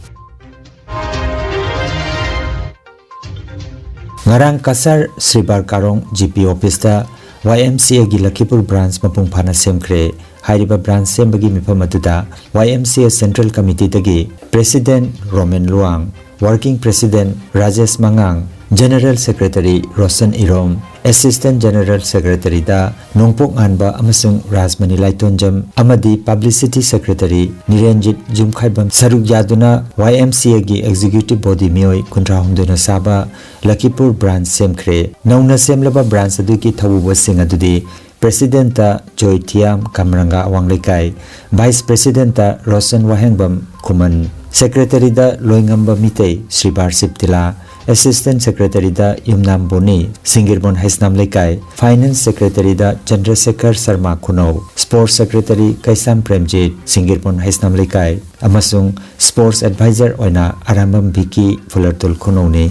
ꯉꯔꯥꯡ ꯀꯁꯥꯔ ꯁ꯭ꯔꯤꯕꯥꯔ ꯀꯥꯔꯣꯡ ꯖꯤ ꯄꯤ ꯑꯣꯐꯤꯁꯇ ꯋꯥꯏ ꯑꯦꯝ ꯁꯤ ꯑꯦꯒꯤ ꯂꯈꯤꯄꯨꯔ ꯕ꯭ꯔꯥꯟꯁ ꯃꯄꯨꯡ ꯐꯥꯅ ꯁꯦꯝꯈ꯭ꯔꯦ꯫ ꯍꯥꯏꯔꯤꯕ ꯕ꯭ꯔꯥꯟꯁ ꯁꯦꯝꯕꯒꯤ ꯃꯤꯐꯝ ꯑꯗꯨꯗ Y M C A central ꯀꯃꯤꯇꯤꯗꯒꯤ president Romen Luwang, working president Rajesh ꯃꯉꯥꯡ, general secretary Roshan Irom, assistant general ꯁꯦꯀ꯭ꯔꯦꯇꯔꯤꯗ ꯅꯣꯡꯄꯣꯛ ꯉꯥꯟꯕ ꯑꯃꯁꯨꯡ ꯔꯥꯖꯃꯅꯤ ꯂꯥꯏꯇꯣꯟꯖꯝ ꯑꯃꯗꯤ ꯄꯕ꯭ꯂꯤꯁꯤꯇꯤ ꯁꯦꯀ꯭ꯔꯦꯇꯔꯤ ꯅꯤꯔꯦꯟꯖꯤꯠ ꯖꯨꯝꯈꯥꯏꯕꯝ ꯁꯔꯨꯛ ꯌꯥꯗꯨꯅ ꯋꯥꯏ ꯑꯦꯝ ꯁꯤ ꯑꯦꯒꯤ ꯑꯦꯛꯖꯤꯀ꯭ꯌꯨꯇꯤꯚ ꯕꯣꯗꯤ ꯃꯤꯑꯣꯏ ꯀꯨꯟꯊ꯭ꯔꯥ ꯍꯨꯝꯗꯣꯏꯅ ꯁꯥꯕ ꯂꯈꯤꯄꯨꯔ ꯕ꯭ꯔꯥꯟꯁ ꯁꯦꯝꯈ꯭ꯔꯦ꯫ ꯅꯧꯅ ꯁꯦꯝꯂꯕ ꯕ꯭ꯔꯥꯟꯁ ꯑꯗꯨꯒꯤ ꯊꯧꯕꯨꯕꯁꯤꯡ ꯑꯗꯨꯗꯤ ꯄ꯭ꯔꯦꯁꯤꯗꯦꯟꯠꯇ ꯖꯣꯏꯊꯤꯌꯥꯝ ꯀꯝꯔꯪꯒꯥ ꯑꯋꯥꯡ ꯂꯩꯀꯥꯏ, ꯚꯥꯏꯁ ꯄ꯭ꯔꯦꯁꯤꯗꯦꯟꯠꯇ ꯔꯣꯁꯟ ꯋꯥꯍꯦꯡꯕꯝ ꯈꯨꯃꯟ, ꯁꯦꯀ꯭ꯔꯦꯇꯔꯤꯗ ꯂꯣꯏꯉꯝꯕ ꯃꯤꯇꯩ ꯁ꯭ꯔꯤꯕꯥꯔ ꯁꯤꯕꯇꯤꯂꯥ, ꯑꯦꯁꯤꯁꯇꯦꯟꯠ ꯁꯦꯀ꯭ꯔꯦꯇꯔꯤꯗ ꯌꯨꯝꯅꯥꯝ ꯕꯣꯅꯤ ꯁꯤꯡꯒꯤꯔꯕꯣꯟ ꯍꯩꯁꯅꯥꯝ ꯂꯩꯀꯥꯏ, ꯐꯥꯏꯅꯥꯟꯁ ꯁꯦꯀ꯭ꯔꯦꯇꯔꯤꯗ ꯆꯟꯗ꯭ꯔꯁꯦꯈꯔ ꯁꯔꯃꯥ ꯈꯨꯅꯧ, ꯁ꯭ꯄꯣꯔꯠꯁ ꯁꯦꯀ꯭ꯔꯦꯇꯔꯤ ꯀꯩꯁꯥꯝ ꯄ꯭ꯔꯦꯝꯖꯤꯠ ꯁꯤꯡꯒꯤꯔꯕꯣꯟ ꯍꯩꯁꯅꯥꯝ ꯂꯩꯀꯥꯏ ꯑꯃꯁꯨꯡ ꯁ꯭ꯄꯣꯔꯠꯁ ꯑꯦꯗꯚꯥꯏꯖꯔ ꯑꯣꯏꯅ ꯑꯔꯥꯝꯕꯝ ꯚꯤꯀꯤ ꯐꯨꯂꯔꯇꯨꯜ ꯈꯨꯅꯧꯅꯤ꯫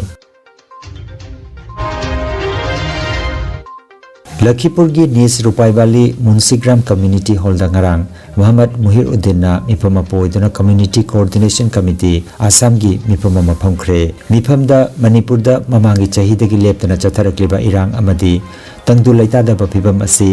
ꯂꯈꯤꯄꯨꯔꯒꯤ ꯅꯤꯁ ꯔꯨꯄꯥꯏ ꯚꯦꯂꯤ ꯃꯨꯟꯁꯤꯒ꯭ꯔꯥꯝ ꯀꯝꯃ꯭ꯌꯨꯅꯤꯇꯤ ꯍꯣꯜꯗ ꯉꯔꯥꯡ ꯃꯨꯍꯝꯃꯗ ꯃꯨꯍꯤꯔ ꯎꯗꯤꯟꯅ ꯃꯤꯐꯝ ꯑꯃ ꯄꯨ ꯑꯣꯏꯗꯨꯅ ꯀꯝꯃ꯭ꯌꯨꯅꯤꯇꯤ ꯀꯣꯑꯣꯔꯗꯤꯅꯦꯁꯟ ꯀꯃꯤꯇꯤ ꯑꯁꯥꯝꯒꯤ ꯃꯤꯐꯝ ꯑꯃ ꯐꯝꯈ꯭ꯔꯦ꯫ ꯃꯤꯐꯝꯗ ꯃꯅꯤꯄꯨꯔꯗ ꯃꯃꯥꯡꯒꯤ ꯆꯍꯤꯗꯒꯤ ꯂꯦꯞꯇꯅ ꯆꯠꯊꯔꯛꯂꯤꯕ ꯏꯔꯥꯡ ꯑꯃꯗꯤ ꯇꯪꯗꯨ ꯂꯩꯇꯥꯗꯕ ꯐꯤꯚꯝ ꯑꯁꯤ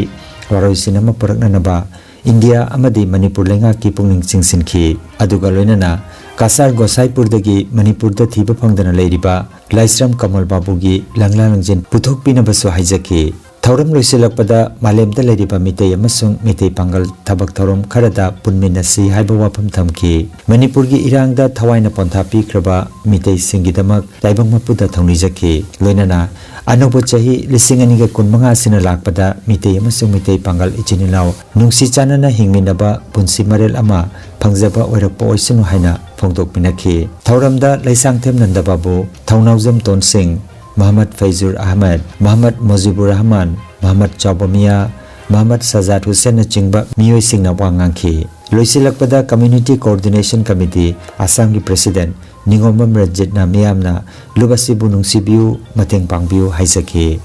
ꯋꯥꯔꯣꯏꯁꯤꯟ ꯑꯃ ꯄꯨꯔꯛꯅꯅꯕ ꯏꯟꯗꯤꯌꯥ ꯑꯃꯗꯤ ꯃꯅꯤꯄꯨꯔ ꯂꯩꯉꯥꯛꯀꯤ ꯄꯨꯛꯅꯤꯡ ꯆꯤꯡꯁꯤꯟꯈꯤ꯫ ꯑꯗꯨꯒ ꯂꯣꯏꯅꯅ ꯀꯁꯥꯔ ꯒꯣꯁꯥꯏꯄꯨꯔꯗꯒꯤ ꯃꯅꯤꯄꯨꯔꯗ ꯊꯤꯕ ꯐꯪꯗꯅ ꯂꯩꯔꯤꯕ ꯂꯥꯏꯁ꯭ꯔꯝ ꯀꯃꯜ ꯕꯥꯕꯨꯒꯤ ꯂꯪꯂꯥ ꯂꯪꯖꯦꯟ ꯄꯨꯊꯣꯛꯄꯤꯅꯕꯁꯨ ꯍꯥꯏꯖꯈꯤ꯫ ꯊꯧꯔꯝ ꯂꯣꯏꯁꯤꯜꯂꯛꯄꯗ ꯃꯥꯂꯦꯝꯗ ꯂꯩꯔꯤꯕ ꯃꯤꯇꯩ ꯑꯃꯁꯨꯡ ꯃꯤꯇꯩ ꯄꯥꯡꯒꯜ ꯊꯕꯛ ꯊꯧꯔꯝ ꯈꯔꯗ ꯄꯨꯟꯃꯤꯟꯅꯁꯤ ꯍꯥꯏꯕ ꯋꯥꯐꯝ ꯊꯝꯈꯤ꯫ ꯃꯅꯤꯄꯨꯔꯒꯤ ꯏꯔꯥꯡꯗ ꯊꯋꯥꯏꯅ ꯄꯣꯟꯊꯥ ꯄꯤꯈ꯭ꯔꯕ ꯃꯤꯇꯩꯁꯤꯡꯒꯤꯗꯃꯛ ꯇꯥꯏꯕꯪ ꯃꯄꯨꯗ ꯊꯧꯅꯤꯖꯈꯤ꯫ ꯂꯣꯏꯅꯅ ꯑꯅꯧꯕ ꯆꯍꯤ ꯂꯤꯁꯤꯡ ꯑꯅꯤꯒ ꯀꯨꯟꯃꯉꯥ ꯑꯁꯤꯅ ꯂꯥꯛꯄꯗ ꯃꯤꯇꯩ ꯑꯃꯁꯨꯡ ꯃꯤꯇꯩ ꯄꯥꯡꯒꯜ ꯏꯆꯤꯟ ꯏꯅꯥꯎ ꯅꯨꯡꯁꯤ ꯆꯥꯟꯅꯅ ꯍꯤꯡꯃꯤꯟꯅꯕ ꯄꯨꯟꯁꯤ ꯃꯔꯦꯜ ꯑꯃ ꯐꯪꯖꯕ ꯑꯣꯏꯔꯛꯄ ꯑꯣꯏꯁꯅꯨ ꯍꯥꯏꯅ ꯐꯣꯡꯗꯣꯛꯃꯤꯟꯅꯈꯤ꯫ ꯊꯧꯔꯝꯗ ꯂꯩꯁꯥꯡꯊꯦꯝ ꯅꯟꯗ ꯕꯥꯕꯨ, ꯊꯧꯅꯥꯎꯖꯝ ꯇꯣꯟꯁꯤꯡ, ꯃꯍꯃꯗ ꯐꯩꯖꯨꯔ ꯑꯍꯃꯗ, ꯃꯍꯃꯗ ꯃꯨꯖꯤꯕꯨꯔ ꯔꯍꯃꯥꯟ, ꯃꯍꯃꯗ ꯆꯥꯎꯕꯃꯤꯌꯥ, ꯃꯍꯃꯗ ꯁꯖꯥꯗ ꯍꯨꯁꯦꯟꯅꯆꯤꯡꯕ ꯃꯤꯑꯣꯏꯁꯤꯡꯅ ꯋꯥ ꯉꯥꯡꯈꯤ꯫ ꯂꯣꯏꯁꯤꯜꯂꯛꯄꯗ Community Coordination Committee ꯑꯁꯥꯝꯒꯤ President ꯅꯤꯉꯣꯝꯕꯝ ꯔꯟꯖꯤꯠꯅ ꯃꯤꯌꯥꯝꯅ ꯂꯨꯞ ꯑꯁꯤꯕꯨ ꯅꯨꯡꯁꯤꯕꯤꯌꯨ, ꯃꯇꯦꯡ ꯄꯥꯡꯕꯤꯌꯨ ꯍꯥꯏꯖꯈꯤ꯫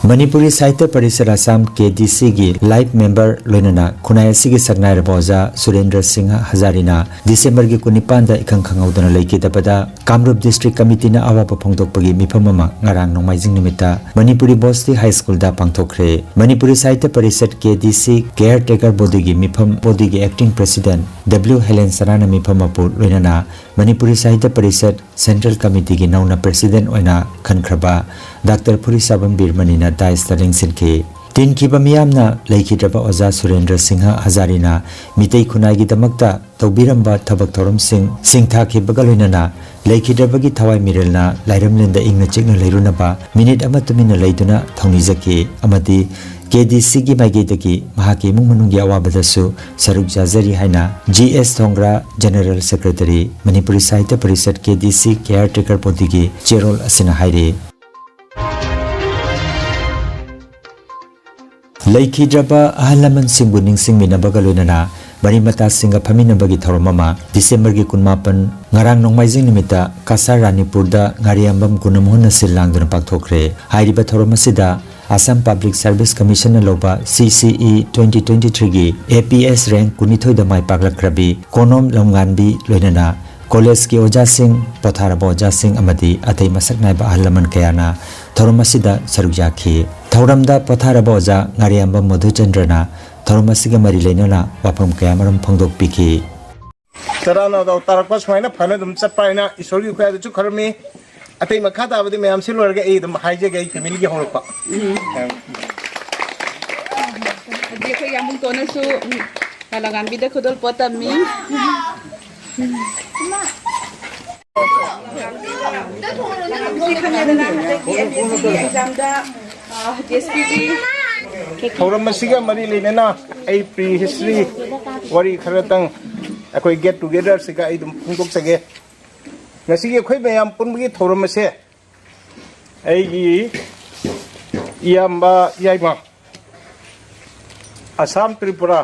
ꯃꯅꯤꯄꯨꯔꯤ ꯁꯥꯍꯤꯇ꯭ꯌ ꯄꯔꯤꯁꯠ ꯑꯁꯥꯝ, ꯀꯦ ꯗꯤ ꯁꯤꯒꯤ life member ꯂꯣꯏꯅꯅ ꯈꯨꯟꯅꯥꯏ ꯑꯁꯤꯒꯤ ꯁꯛꯅꯥꯏꯔꯕ ꯑꯣꯖꯥ ꯁꯨꯔꯦꯟꯗ꯭ꯔ ꯁꯤꯡꯍ ꯍꯖꯥꯔꯤꯅ ꯗꯤꯁꯦꯝꯕꯔꯒꯤ ꯀꯨꯟꯅꯤꯄꯥꯟꯗ ꯏꯈꯪ ꯈꯪꯍꯧꯗꯅ ꯂꯩꯈꯤꯗꯕꯗ ꯀꯥꯝꯔꯨꯞ district committeeꯅ ꯑꯋꯥꯕ ꯐꯣꯡꯗꯣꯛꯄꯒꯤ ꯃꯤꯐꯝ ꯑꯃ ꯉꯔꯥꯡ ꯅꯣꯡꯃꯥꯏꯖꯤꯡ ꯅꯨꯃꯤꯠꯇ ꯃꯅꯤꯄꯨꯔꯤ ꯕꯣꯁꯇꯤ ꯍꯥꯏ ꯁ꯭ꯀꯨꯜꯗ ꯄꯥꯡꯊꯣꯛꯈ꯭ꯔꯦ꯫ ꯃꯅꯤꯄꯨꯔꯤ ꯁꯥꯍꯤꯇ꯭ꯌ ꯄꯔꯤꯁꯠ, ꯀꯦ ꯗꯤ ꯁꯤ, caretaker bodyꯒꯤ ꯃꯤꯐꯝ bodyꯒꯤ acting president W ꯍꯦꯂꯦꯟ ꯁꯅꯥꯅ ꯃꯤꯐꯝ ꯃꯄꯨ ꯂꯣꯏꯅꯅ ꯃꯅꯤꯄꯨꯔꯤ ꯁꯥꯍꯤꯇ꯭ꯌ ꯄꯔꯤꯁꯠ Central Committeeꯒꯤ ꯅꯧꯅ President ꯑꯣꯏꯅ ꯈꯟꯈ꯭ꯔꯕ ꯗꯥꯛꯇꯔ ꯐꯨꯔꯤꯁꯥꯕꯝ ꯕꯤꯔꯃꯅꯤꯅ dais ꯂꯦꯡꯁꯤꯟꯈꯤ꯫ ꯇꯤꯟꯈꯤꯕ ꯃꯤꯌꯥꯝꯅ ꯂꯩꯈꯤꯗ꯭ꯔꯕ ꯑꯣꯖꯥ ꯁꯨꯔꯦꯟꯗ꯭ꯔ ꯁꯤꯡꯍ ꯍꯖꯥꯔꯤꯅ ꯃꯤꯇꯩ ꯈꯨꯟꯅꯥꯏꯒꯤꯗꯃꯛꯇ ꯇꯧꯕꯤꯔꯝꯕ ꯊꯕꯛ ꯊꯧꯔꯝꯁꯤꯡ ꯁꯤꯡꯊꯥꯈꯤꯕꯒ ꯂꯣꯏꯅꯅ ꯂꯩꯈꯤꯗ꯭ꯔꯕꯒꯤ ꯊꯋꯥꯏ ꯃꯤꯔꯦꯜꯅ ꯂꯥꯏꯔꯝꯂꯦꯟꯗ ꯏꯪꯅ ꯆꯤꯛꯅ ꯂꯩꯔꯨꯅꯕ ꯃꯤꯅꯤꯠ ꯑꯃ ꯇꯨꯃꯤꯟꯅ ꯂꯩꯗꯨꯅ ꯊꯧꯅꯤꯖꯈꯤ ꯑꯃꯗꯤ ꯀꯦ ꯗꯤ ꯁꯤꯒꯤ ꯃꯥꯏꯀꯩꯗꯒꯤ ꯃꯍꯥꯛꯀꯤ ꯏꯃꯨꯡ ꯃꯅꯨꯡꯒꯤ ꯑꯋꯥꯕꯗꯁꯨ ꯁꯔꯨꯛ ꯌꯥꯖꯔꯤ ꯍꯥꯏꯅ ꯖꯤ ꯑꯦꯁ ꯊꯣꯡꯒ꯭ꯔꯥ, General Secretary, ꯃꯅꯤꯄꯨꯔꯤ ꯁꯥꯍꯤꯇ꯭ꯌ ꯄꯔꯤꯁꯠ, ꯀꯦ ꯗꯤ ꯁꯤ caretaker bodyꯒꯤ ꯆꯦꯔꯣꯜ ꯑꯁꯤꯅ ꯍꯥꯏꯔꯤ꯫ ꯂꯩꯈꯤꯗ꯭ꯔꯕ ꯑꯍꯜ ꯂꯃꯟꯁꯤꯡꯕꯨ ꯅꯤꯡꯁꯤꯡꯃꯤꯟꯅꯕꯒ ꯂꯣꯏꯅꯅ ꯃꯔꯤ ꯃꯇꯥꯁꯤꯡꯒ ꯐꯝꯃꯤꯟꯅꯕꯒꯤ ꯊꯧꯔꯝ ꯑꯃ ꯗꯤꯁꯦꯝꯕꯔꯒꯤ ꯀꯨꯟꯃꯥꯄꯟ, ꯉꯔꯥꯡ ꯅꯣꯡꯃꯥꯏꯖꯤꯡ ꯅꯨꯃꯤꯠꯇ ꯀꯁꯥꯔ ꯔꯥꯅꯤꯄꯨꯔꯗ ꯉꯥꯔꯤꯌꯥꯝꯕꯝ ꯒꯨꯅꯃꯣꯍꯟꯅ ꯁꯤꯜ ꯂꯥꯡꯗꯨꯅ ꯄꯥꯡꯊꯣꯛꯈ꯭ꯔꯦ꯫ ꯍꯥꯏꯔꯤꯕ ꯊꯧꯔꯝ ꯑꯁꯤꯗ Assam Public Service Commissionꯅ ꯂꯧꯕ C C E twenty twenty-threeꯒꯤ A P S rank ꯀꯨꯟꯅꯤꯊꯣꯏꯗ ꯃꯥꯏ ꯄꯥꯛꯂꯛꯈ꯭ꯔꯕꯤ ꯀꯣꯅꯣꯝ ꯂꯝꯉꯥꯟꯕꯤ ꯂꯣꯏꯅꯅ collegeꯀꯤ ꯑꯣꯖꯥꯁꯤꯡ, ꯄꯣꯊꯥꯔꯕ ꯑꯣꯖꯥꯁꯤꯡ ꯑꯃꯗꯤ ꯑꯇꯩ ꯃꯁꯛ ꯅꯥꯏꯕ ꯑꯍꯜ ꯂꯃꯟ ꯀꯌꯥꯅ ꯊꯧꯔꯝ ꯑꯁꯤꯗ ꯁꯔꯨꯛ ꯌꯥꯈꯤ꯫ ꯊꯧꯔꯝꯗ ꯄꯣꯊꯥꯔꯕ ꯑꯣꯖꯥ ꯉꯥꯔꯤꯌꯥꯝꯕꯝ ꯃꯙꯨꯆꯟꯗ꯭ꯔꯅ ꯊꯧꯔꯝ ꯑꯁꯤꯒ ꯃꯔꯤ ꯂꯩꯅꯅ ꯋꯥꯐꯝ ꯀꯌꯥꯃꯔꯨꯝ ꯐꯣꯡꯗꯣꯛꯄꯤꯈꯤ꯫ ꯇꯔꯥꯅ ꯇꯥꯔꯛꯄ ꯁꯨꯃꯥꯏꯅ ꯐꯅ ꯑꯗꯨꯝ ꯆꯠꯄ ꯍꯥꯏꯅ ꯏꯁꯣꯔꯒꯤ ꯈꯨꯌꯥꯗꯁꯨ ꯈꯨꯔꯨꯝꯃꯤ꯫ ꯑꯇꯩ ꯃꯈꯥ ꯇꯥꯕꯗꯤ ꯃꯌꯥꯝꯁꯤ ꯂꯣꯏꯔꯒ ꯑꯩ ꯑꯗꯨꯝ ꯍꯥꯏꯖꯒꯦ, ꯑꯩ ꯐꯦꯃꯤꯂꯤꯒꯤ ꯍꯧꯔꯛꯄ꯫ ꯎꯝ꯫ ꯍꯧꯖꯤꯛ ꯑꯩꯈꯣꯏ ꯌꯥꯝꯕꯨꯡꯇꯣꯟꯅꯁꯨ, ꯎꯝ, ꯀꯂꯥꯉꯥꯟꯕꯤꯗ ꯈꯨꯗꯣꯜ ꯄꯣꯠ ꯇꯝꯃꯤ꯫ ꯁꯤ ꯈꯪꯉꯦꯗꯅ, ꯍꯟꯗꯛꯀꯤ ꯑꯦꯝ ꯑꯦꯁ ꯁꯤꯒꯤ ꯑꯦꯛꯖꯥꯝꯗ, ꯑ, ꯇꯤ ꯑꯦꯁ ꯄꯤꯒꯤ ꯊꯧꯔꯝ ꯑꯁꯤꯒ ꯃꯔꯤ ꯂꯩꯅꯅ ꯑꯩ ꯄ꯭ꯔꯤ ꯍꯤꯁꯇ꯭ꯔꯤ ꯋꯥꯔꯤ ꯈꯔꯇꯪ ꯑꯩꯈꯣꯏ ꯒꯦꯠ ꯇꯨꯒꯦꯗꯔꯁꯤꯒ ꯑꯩ ꯑꯗꯨꯝ ꯐꯣꯡꯗꯣꯛꯆꯒꯦ꯫ ꯉꯁꯤꯒꯤ ꯑꯩꯈꯣꯏ ꯃꯌꯥꯝ ꯄꯨꯟꯕꯒꯤ ꯊꯧꯔꯝ ꯑꯁꯦ ꯑꯩꯒꯤ ꯏꯌꯥꯝꯕ ꯌꯥꯏꯃ ꯑꯁꯥꯝ ꯇ꯭ꯔꯤꯄꯨꯔꯥ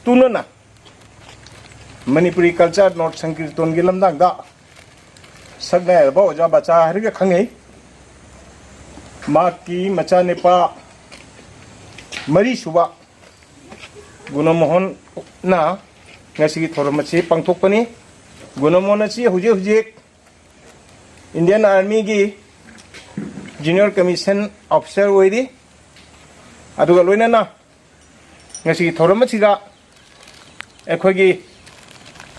ꯇꯨꯅꯅ ꯃꯅꯤꯄꯨꯔꯤ ꯀꯜꯆꯔ ꯅꯣꯠ ꯁꯪꯀꯤꯔꯇꯣꯟꯒꯤ ꯂꯝꯗꯥꯡꯗ ꯁꯛꯅꯥꯏꯔꯕ ꯑꯣꯖꯥ ꯕꯆꯥ ꯍꯥꯏꯔꯒ ꯈꯪꯅꯩ꯫ ꯃꯍꯥꯛꯀꯤ ꯃꯆꯥꯅꯤꯄꯥ ꯃꯔꯤꯁꯨꯕ ꯒꯨꯅꯃꯣꯍꯟꯅ ꯉꯁꯤꯒꯤ ꯊꯧꯔꯝ ꯑꯁꯤ ꯄꯥꯡꯊꯣꯛꯄꯅꯤ꯫ ꯒꯨꯅꯃꯣꯍꯟ ꯑꯁꯤ ꯍꯧꯖꯤꯛ ꯍꯧꯖꯤꯛ ꯏꯟꯗꯤꯌꯟ ꯑꯥꯔꯃꯤꯒꯤ ꯖꯨꯅꯤꯌꯔ ꯀꯃꯤꯁꯟ ꯑꯣꯐꯤꯁꯥꯔ ꯑꯣꯏꯔꯤ꯫ ꯑꯗꯨꯒ ꯂꯣꯏꯅꯅ ꯉꯁꯤꯒꯤ ꯊꯧꯔꯝ ꯑꯁꯤꯗ ꯑꯩꯈꯣꯏꯒꯤ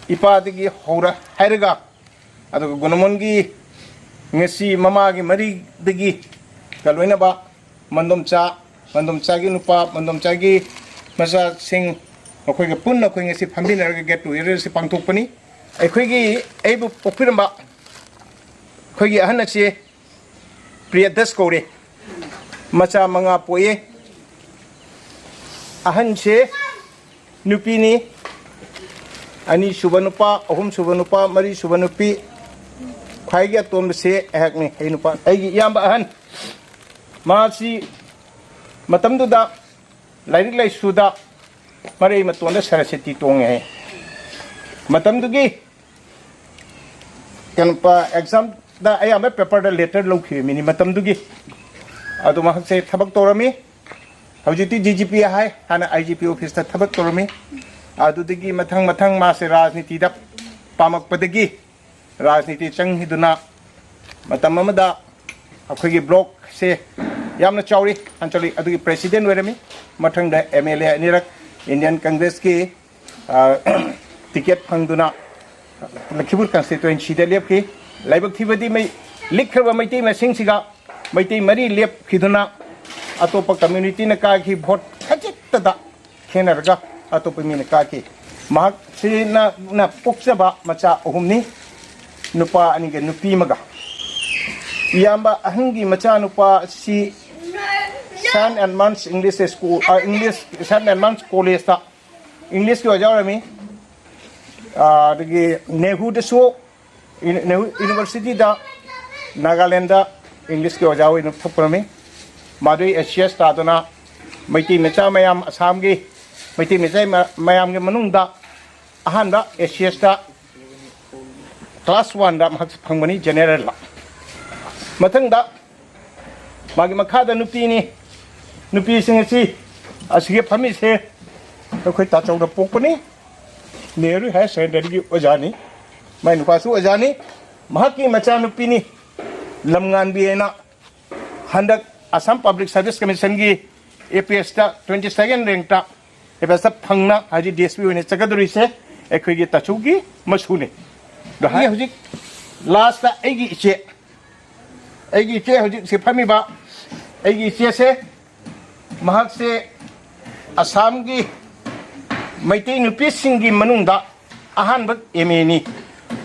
ꯏꯄꯥꯗꯒꯤ ꯍꯧꯔ ꯍꯥꯏꯔꯒ, ꯑꯗꯨꯒ ꯒꯨꯅꯃꯣꯟꯒꯤ ꯉꯁꯤ ꯃꯃꯥꯒꯤ ꯃꯔꯤꯗꯒꯤ ꯀ ꯂꯣꯏꯅꯕ ꯃꯟꯗꯣꯝꯆꯥ, ꯃꯟꯗꯣꯝꯆꯥꯒꯤ ꯅꯨꯄꯥ, ꯃꯟꯗꯣꯝꯆꯥꯒꯤ ꯃꯆꯥꯁꯤꯡ, ꯃꯈꯣꯏꯒ ꯄꯨꯟꯅ ꯑꯩꯈꯣꯏ ꯉꯁꯤ ꯐꯝꯃꯤꯟꯅꯔꯒ ꯒꯦꯠ ꯇꯨꯒꯦꯗꯔ ꯑꯁꯤ ꯄꯥꯡꯊꯣꯛꯄꯅꯤ꯫ ꯑꯩꯈꯣꯏꯒꯤ, ꯑꯩꯕꯨ ꯄꯣꯛꯄꯤꯔꯝꯕ ꯑꯩꯈꯣꯏꯒꯤ ꯑꯍꯟ ꯑꯁꯤ ꯄ꯭ꯔꯤꯌꯗꯁ ꯀꯧꯔꯦ꯫ ꯃꯆꯥ ꯃꯉꯥ ꯄꯣꯛꯏ꯫ ꯑꯍꯟꯁꯦ ꯅꯨꯄꯤꯅꯤ, ꯑꯅꯤꯁꯨꯕ ꯅꯨꯄꯥ, ꯑꯍꯨꯝꯁꯨꯕ ꯅꯨꯄꯥ, ꯃꯔꯤꯁꯨꯕ ꯅꯨꯄꯤ, ꯈ꯭ꯋꯥꯏꯒꯤ ꯑꯇꯣꯟꯕꯁꯦ ꯑꯩꯍꯥꯛꯅꯤ, ꯑꯩ ꯅꯨꯄꯥ, ꯑꯩꯒꯤ ꯏꯌꯥꯝꯕ ꯑꯍꯟ꯫ ꯃꯥꯁꯤ ꯃꯇꯝꯗꯨꯗ ꯂꯥꯏꯔꯤꯛ ꯂꯥꯏꯁꯨꯗ ꯃꯔꯩ ꯃꯇꯣꯟꯗ ꯁꯔꯁꯇꯤ ꯇꯣꯡꯉꯦ ꯍꯥꯏ꯫ ꯃꯇꯝꯗꯨꯒꯤ ꯀꯩꯅꯣ, ꯄ-, ꯑꯦꯛꯖꯥꯝꯗ ꯑꯌꯥꯝꯕ ꯄꯦꯄꯔꯗ ꯂꯦꯇꯔ ꯂꯧꯈꯤꯕ ꯃꯤꯅꯤ ꯃꯇꯝꯗꯨꯒꯤ꯫ ꯑꯗꯨ ꯃꯍꯥꯛꯁꯦ ꯊꯕꯛ ꯇꯧꯔꯝꯃꯤ꯫ ꯍꯧꯖꯤꯛꯇꯤ ꯗꯤ ꯖꯤ ꯄꯤ ꯍꯥꯏ, ꯍꯥꯟꯅ ꯑꯥꯏ ꯖꯤ ꯄꯤ ꯑꯣꯐꯤꯁꯇ ꯊꯕꯛ ꯇꯧꯔꯝꯃꯤ꯫ ꯑꯗꯨꯗꯒꯤ ꯃꯊꯪ ꯃꯊꯪ ꯃꯥꯁꯦ ꯔꯥꯖꯅꯤꯇꯤꯗ ꯄꯥꯝꯃꯛꯄꯗꯒꯤ ꯔꯥꯖꯅꯤꯇꯤ ꯆꯪꯈꯤꯗꯨꯅ ꯃꯇꯝ ꯑꯃꯗ ꯑꯩꯈꯣꯏꯒꯤ ꯕ꯭ꯂꯣꯛꯁꯦ ꯌꯥꯝꯅ ꯆꯥꯎꯔꯤ, ꯑꯟꯆꯂꯤꯛ ꯑꯗꯨꯒꯤ ꯄ꯭ꯔꯦꯁꯤꯗꯦꯟ ꯑꯣꯏꯔꯝꯃꯤ꯫ ꯃꯊꯪꯗ ꯑꯦꯝ ꯑꯦꯜ ꯑꯦ ꯑꯅꯤꯔꯛ ꯏꯟꯗꯤꯌꯟ ꯀꯪꯒ꯭ꯔꯦꯁꯀꯤ, ꯑ, ꯇꯤꯀꯦꯠ ꯐꯪꯗꯨꯅ ꯂꯈꯤꯄꯨꯔ ꯀꯟꯁꯇꯤꯇ꯭ꯋꯦꯟꯁꯤꯗ ꯂꯦꯞꯈꯤ꯫ ꯂꯥꯏꯕꯛ ꯊꯤꯕꯗꯤ ꯃꯩ ꯂꯤꯛꯈ꯭ꯔꯕ ꯃꯩꯇꯩ ꯃꯁꯤꯡꯁꯤꯒ ꯃꯩꯇꯩ ꯃꯔꯤ ꯂꯦꯞꯈꯤꯗꯨꯅ ꯑꯇꯣꯞꯄ communityꯅ ꯀꯥꯈꯤ꯫ Vote ꯈꯖꯤꯛꯇꯗ ꯈꯦꯠꯅꯔꯒ ꯑꯇꯣꯞꯄ ꯃꯤꯅ ꯀꯥꯈꯤ꯫ ꯃꯍꯥꯛꯁꯤꯅ ꯄꯣꯛꯆꯕ ꯃꯆꯥ ꯑꯍꯨꯝꯅꯤ, ꯅꯨꯄꯥ ꯑꯅꯤꯒ ꯅꯨꯄꯤ ꯑꯃꯒ꯫ ꯏꯌꯥꯝꯕ ꯑꯍꯟꯒꯤ ꯃꯆꯥꯅꯨꯄꯥ ꯑꯁꯤ Saint Edmund's English School, ꯑ, English, Saint Edmund's Collegeꯇ Englishꯀꯤ ꯑꯣꯖꯥ ꯑꯣꯏꯔꯝꯃꯤ꯫ ꯑ, ꯑꯗꯒꯤ ꯅꯦꯍꯨꯗꯁꯨ, ꯅꯦꯍꯨ Universityꯗ, ꯅꯥꯒꯥꯂꯦꯟꯗ Englishꯀꯤ ꯑꯣꯖꯥ ꯑꯣꯏꯅ ꯊꯣꯛꯄꯔꯝꯃꯤ꯫ ꯃꯗꯨꯒꯤ ACS ꯇꯥꯗꯨꯅ ꯃꯩꯇꯩ ꯃꯆꯥ ꯃꯌꯥꯝ, ꯑꯁꯥꯝꯒꯤ ꯃꯩꯇꯩ ꯃꯆꯥ ꯃ-, ꯃꯌꯥꯝꯒꯤ ꯃꯅꯨꯡꯗ ꯑꯍꯥꯟꯕ ACSꯇ class oneꯗ ꯃꯍꯥꯛ ꯐꯪꯕꯅꯤ, generalꯗ꯫ ꯃꯊꯪꯗ ꯃꯥꯒꯤ ꯃꯈꯥꯗ ꯅꯨꯄꯤꯅꯤ꯫ ꯅꯨꯄꯤꯁꯤꯡ ꯑꯁꯤ, ꯑꯁꯤꯒꯤ ꯐꯝꯃꯤꯁꯦ ꯑꯩꯈꯣꯏ ꯇꯥꯆꯧꯅ ꯄꯣꯛꯄꯅꯤ꯫ ꯅꯦꯍꯔꯨ Higher Secondaryꯒꯤ ꯑꯣꯖꯥꯅꯤ꯫ ꯃꯥꯏ ꯅꯨꯄꯥꯁꯨ ꯑꯣꯖꯥꯅꯤ꯫ ꯃꯍꯥꯛꯀꯤ ꯃꯆꯥꯅꯨꯄꯤꯅꯤ, ꯂꯝꯉꯥꯟꯕꯤ ꯍꯥꯏꯅ꯫ ꯍꯟꯗꯛ Assam Public Service Commissionꯒꯤ APSꯇ twenty second rankꯇ APSꯇ ꯐꯪꯅ ꯍꯧꯖꯤꯛ DSP ꯑꯣꯏꯅ ꯆꯠꯀꯗꯧꯔꯤꯁꯦ ꯑꯩꯈꯣꯏꯒꯤ ꯇꯥꯆꯧꯒꯤ ꯃꯁꯨꯅꯤ꯫ ꯑꯗꯣ ꯍꯥꯏ ꯍꯧꯖꯤꯛ lastꯇ ꯑꯩꯒꯤ ꯏꯆꯦ, ꯑꯩꯒꯤ ꯏꯆꯦ ꯍꯧꯖꯤꯛ ꯁꯤ ꯐꯝꯃꯤꯕ ꯑꯩꯒꯤ ꯏꯆꯦꯁꯦ, ꯃꯍꯥꯛꯁꯦ ꯑꯁꯥꯝꯒꯤ ꯃꯩꯇꯩ ꯅꯨꯄꯤꯁꯤꯡꯒꯤ ꯃꯅꯨꯡꯗ ꯑꯍꯥꯟꯕ MAꯅꯤ,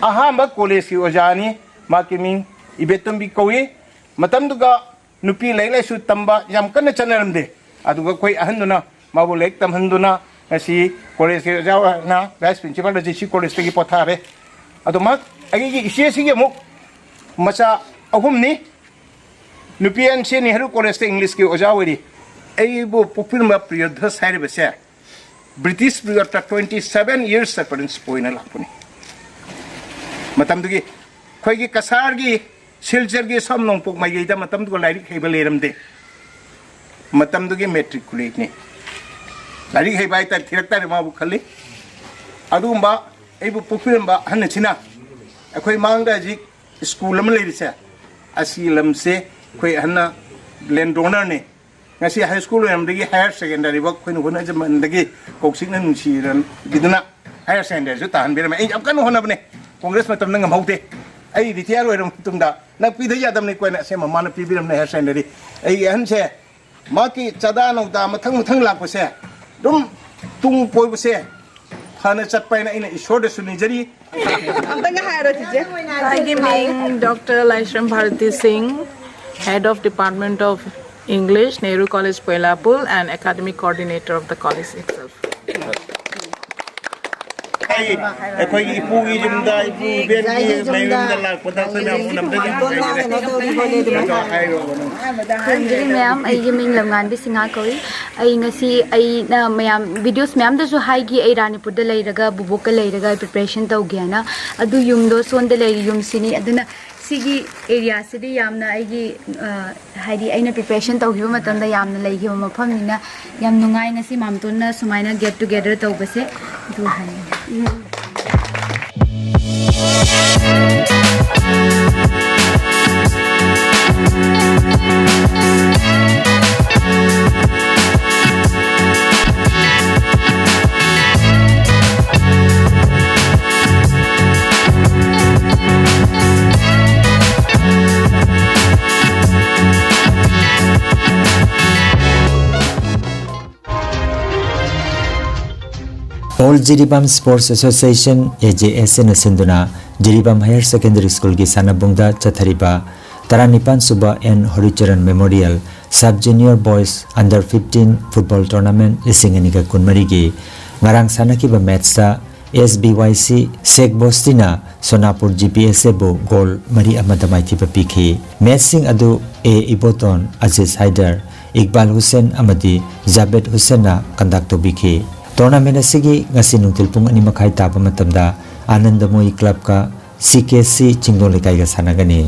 ꯑꯍꯥꯟꯕ collegeꯀꯤ ꯑꯣꯖꯥꯅꯤ꯫ ꯃꯍꯥꯛꯀꯤ ꯃꯤꯡ ꯏꯕꯦꯇꯣꯝꯕꯤ ꯀꯧꯏ꯫ ꯃꯇꯝꯗꯨꯒ ꯅꯨꯄꯤ ꯂꯥꯏꯔꯤꯛ ꯂꯥꯏꯁꯨ ꯇꯝꯕ ꯌꯥꯝ ꯀꯟꯅ ꯆꯠꯅꯔꯝꯗꯦ꯫ ꯑꯗꯨꯒ ꯑꯩꯈꯣꯏ ꯑꯍꯟꯗꯨꯅ ꯃꯥꯕꯨ ꯂꯥꯏꯔꯤꯛ ꯇꯝꯍꯟꯗꯨꯅ ꯉꯁꯤ collegeꯀꯤ ꯑꯣꯖꯥ ꯑꯣꯏꯅ vice principalꯗ JC Collegeꯇꯒꯤ ꯄꯣꯊꯥꯔꯦ꯫ ꯑꯗꯣ ꯃꯍꯥꯛ, ꯑꯩꯒꯤ ꯏꯆꯦꯁꯤꯒꯤ ꯑꯃꯨꯛ ꯃꯆꯥ ꯑꯍꯨꯝꯅꯤ꯫ ꯅꯨꯄꯤ ꯑꯅꯤꯁꯦ ꯅꯦꯍꯔꯨ Collegeꯇ Englishꯀꯤ ꯑꯣꯖꯥ ꯑꯣꯏꯔꯤ꯫ ꯑꯩꯕꯨ ꯄꯣꯛꯄꯤꯔꯝꯕ ꯄ꯭ꯔꯤꯌꯣꯙꯁ ꯍꯥꯏꯔꯤꯕꯁꯦ British periodꯇ twenty seven years apprentice ꯑꯣꯏꯅ ꯂꯥꯛꯄꯅꯤ꯫ ꯃꯇꯝꯗꯨꯒꯤ ꯑꯩꯈꯣꯏꯒꯤ ꯀꯁꯥꯔꯒꯤ, ꯁꯤꯜꯆꯔꯒꯤ, ꯁꯣꯝ ꯅꯣꯡꯄꯣꯛ ꯃꯥꯏꯀꯩꯗ ꯃꯇꯝꯗꯨꯒ ꯂꯥꯏꯔꯤꯛ ꯍꯩꯕ ꯂꯩꯔꯝꯗꯦ꯫ ꯃꯇꯝꯗꯨꯒꯤ matriculatteꯅꯤ꯫ ꯂꯥꯏꯔꯤꯛ ꯍꯩꯕ ꯍꯥꯏꯇꯥꯔꯦ, ꯊꯤꯔꯛ ꯇꯥꯔꯦ ꯃꯥꯕꯨ ꯈꯜꯂꯤ꯫ ꯑꯗꯨꯒꯨꯝꯕ ꯑꯩꯕꯨ ꯄꯣꯛꯄꯤꯔꯝꯕ ꯑꯍꯟ ꯑꯁꯤꯅ ꯑꯩꯈꯣꯏ ꯃꯥꯡꯗ ꯍꯧꯖꯤꯛ school ꯑꯃ ꯂꯩꯔꯤꯁꯦ, ꯑꯁꯤ ꯂꯝꯁꯦ ꯑꯩꯈꯣꯏ ꯑꯍꯟꯅ land ownerꯅꯤ꯫ ꯉꯁꯤ high school ꯑꯣꯏꯔꯝꯕꯗꯒꯤ higher secondary ꯐꯥꯎ ꯑꯩꯈꯣꯏꯅ ꯍꯣꯠꯅꯖꯃꯟꯗꯒꯤ ꯀꯧꯁꯤꯛꯅ ꯅꯨꯡꯁꯤꯔꯕꯤꯗꯨꯅ higher secondaryꯁꯨ ꯇꯥꯍꯟꯕꯤꯔꯝꯃꯦ꯫ ꯑꯩ ꯌꯥꯝ ꯀꯟꯅ ꯍꯣꯠꯅꯕꯅꯦ, Congress ꯃꯇꯝꯗ ꯉꯝꯍꯧꯗꯦ꯫ ꯑꯩ ꯔꯤꯇꯤꯌꯥꯔ ꯑꯣꯏꯔꯕ ꯃꯇꯨꯡꯗ ꯅꯪ ꯄꯤꯗ ꯌꯥꯗꯕꯅꯤ ꯀꯣꯏꯅ ꯑꯁꯦꯡꯕ ꯃꯥꯅ ꯄꯤꯕꯤꯔꯝꯅꯦ ꯍꯥꯏꯌꯔ ꯁꯦꯀꯦꯟꯗꯔꯤ꯫ ꯑꯩꯒꯤ ꯑꯍꯟꯁꯦ ꯃꯥꯒꯤ ꯆꯥꯗꯥ ꯅꯧꯗꯥ ꯃꯊꯪ ꯃꯊꯪ ꯂꯥꯛꯄꯁꯦ ꯑꯗꯨꯝ ꯇꯨꯡ ꯀꯣꯏꯕꯁꯦ ꯐꯅ ꯆꯠꯄ ꯍꯥꯏꯅ ꯑꯩꯅ ꯏꯁꯣꯔꯗꯁꯨ ꯅꯤꯖꯔꯤ꯫ ꯑꯝꯇꯪꯒ ꯍꯥꯏꯔꯣ ꯆꯤꯆꯦ꯫ ꯑꯩꯒꯤ ꯃꯤꯡ ꯗꯣꯛꯇꯔ ꯂꯥꯏꯁ꯭ꯔꯝ ꯚꯥꯔꯇꯤ ꯁꯤꯡ, Head of Department of English, Nehru College, Poilapur, and Academic Coordinator of the college itself. ꯑꯩ ꯑꯩꯈꯣꯏꯒꯤ ꯏꯄꯨꯒꯤ ꯌꯨꯝꯗ, ꯏꯄꯨ ꯏꯕꯦꯟꯒꯤ ꯃꯌꯨꯝꯗ ꯂꯥꯛꯄꯗ ꯑꯩꯈꯣꯏ ꯃꯌꯥꯝ ꯎꯅꯕꯗꯒꯤ ꯍꯥꯏꯔꯣ꯫ ꯈꯨꯔꯨꯝꯖꯔꯤ ꯃꯌꯥꯝ, ꯑꯩꯒꯤ ꯃꯤꯡ ꯂꯝꯉꯥꯟꯕꯤ ꯁꯤꯡꯍꯥ ꯀꯧꯏ꯫ ꯑꯩ ꯉꯁꯤ ꯑꯩꯅ ꯃꯌꯥꯝ videos ꯃꯌꯥꯝꯗꯁꯨ ꯍꯥꯏꯈꯤ, ꯑꯩ ꯔꯥꯅꯤꯄꯨꯔꯗ ꯂꯩꯔꯒ ꯕꯨꯕꯣꯛꯀ ꯂꯩꯔꯒ preparation ꯇꯧꯒꯦ ꯍꯥꯏꯅ꯫ ꯑꯗꯨ ꯌꯨꯝꯗꯣ ꯁꯣꯝꯗ ꯂꯩꯔꯤ ꯌꯨꯝꯁꯤꯅꯤ꯫ ꯑꯗꯨꯅ ꯁꯤꯒꯤ areaꯁꯤꯗꯤ ꯌꯥꯝꯅ ꯑꯩꯒꯤ, ꯑ, ꯍꯥꯏꯗꯤ ꯑꯩꯅ preparation ꯇꯧꯈꯤꯕ ꯃꯇꯝꯗ ꯌꯥꯝꯅ ꯂꯩꯈꯤꯕ ꯃꯐꯝꯅꯤꯅ ꯌꯥꯝ ꯅꯨꯡꯉꯥꯏ ꯉꯁꯤ ꯃꯥꯝꯇꯣꯟꯅ ꯁꯨꯃꯥꯏꯅ get together ꯇꯧꯕꯁꯦ꯫ ꯑꯗꯨ ꯍꯥꯏꯅꯤꯡꯉꯤ꯫ All Jiribam Sports Association, A J S Aꯅ ꯁꯤꯟꯗꯨꯅ ꯖꯤꯔꯤꯕꯥꯝ Higher Secondary Schoolꯒꯤ ꯁꯥꯟꯅꯕꯨꯡꯗ ꯆꯠꯊꯔꯤꯕ ꯇꯔꯥꯅꯤꯄꯥꯟ ꯁꯨꯕ and ꯍꯣꯔꯤꯆꯔꯟ Memorial Sub Junior Boys Under fifteen Football Tournament ꯂꯤꯁꯤꯡ ꯑꯅꯤꯒ ꯀꯨꯟꯃꯔꯤꯒꯤ ꯉꯔꯥꯡ ꯁꯥꯟꯅꯈꯤꯕ matchꯇ S B Y C ꯁꯦꯛ ꯕꯣꯁꯇꯤꯅ ꯁꯣꯅꯥꯄꯨꯔ G P S Aꯕꯨ goal ꯃꯔꯤ ꯑꯃꯗ ꯃꯥꯏꯊꯤꯕ ꯄꯤꯈꯤ꯫ Matchꯁꯤꯡ ꯑꯗꯨ A ꯏꯕꯣꯇꯣꯟ, ꯑꯖꯤꯖ ꯍꯥꯏꯗꯔ, ꯏꯛꯕꯥꯜ ꯍꯨꯁꯦꯟ ꯑꯃꯗꯤ ꯖꯥꯕꯦꯗ ꯍꯨꯁꯦꯟꯅ conduct ꯇꯧꯕꯤꯈꯤ꯫ Tournament ꯑꯁꯤꯒꯤ ꯉꯁꯤ ꯅꯨꯡꯊꯤꯜ ꯄꯨꯡ ꯑꯅꯤ ꯃꯈꯥꯏ ꯇꯥꯕ ꯃꯇꯝꯗ ꯑꯥꯅꯟꯗꯃꯣꯌꯤ clubꯀ C K C ꯆꯤꯡꯗꯣꯡ ꯂꯩꯀꯥꯏꯒ ꯁꯥꯟꯅꯒꯅꯤ꯫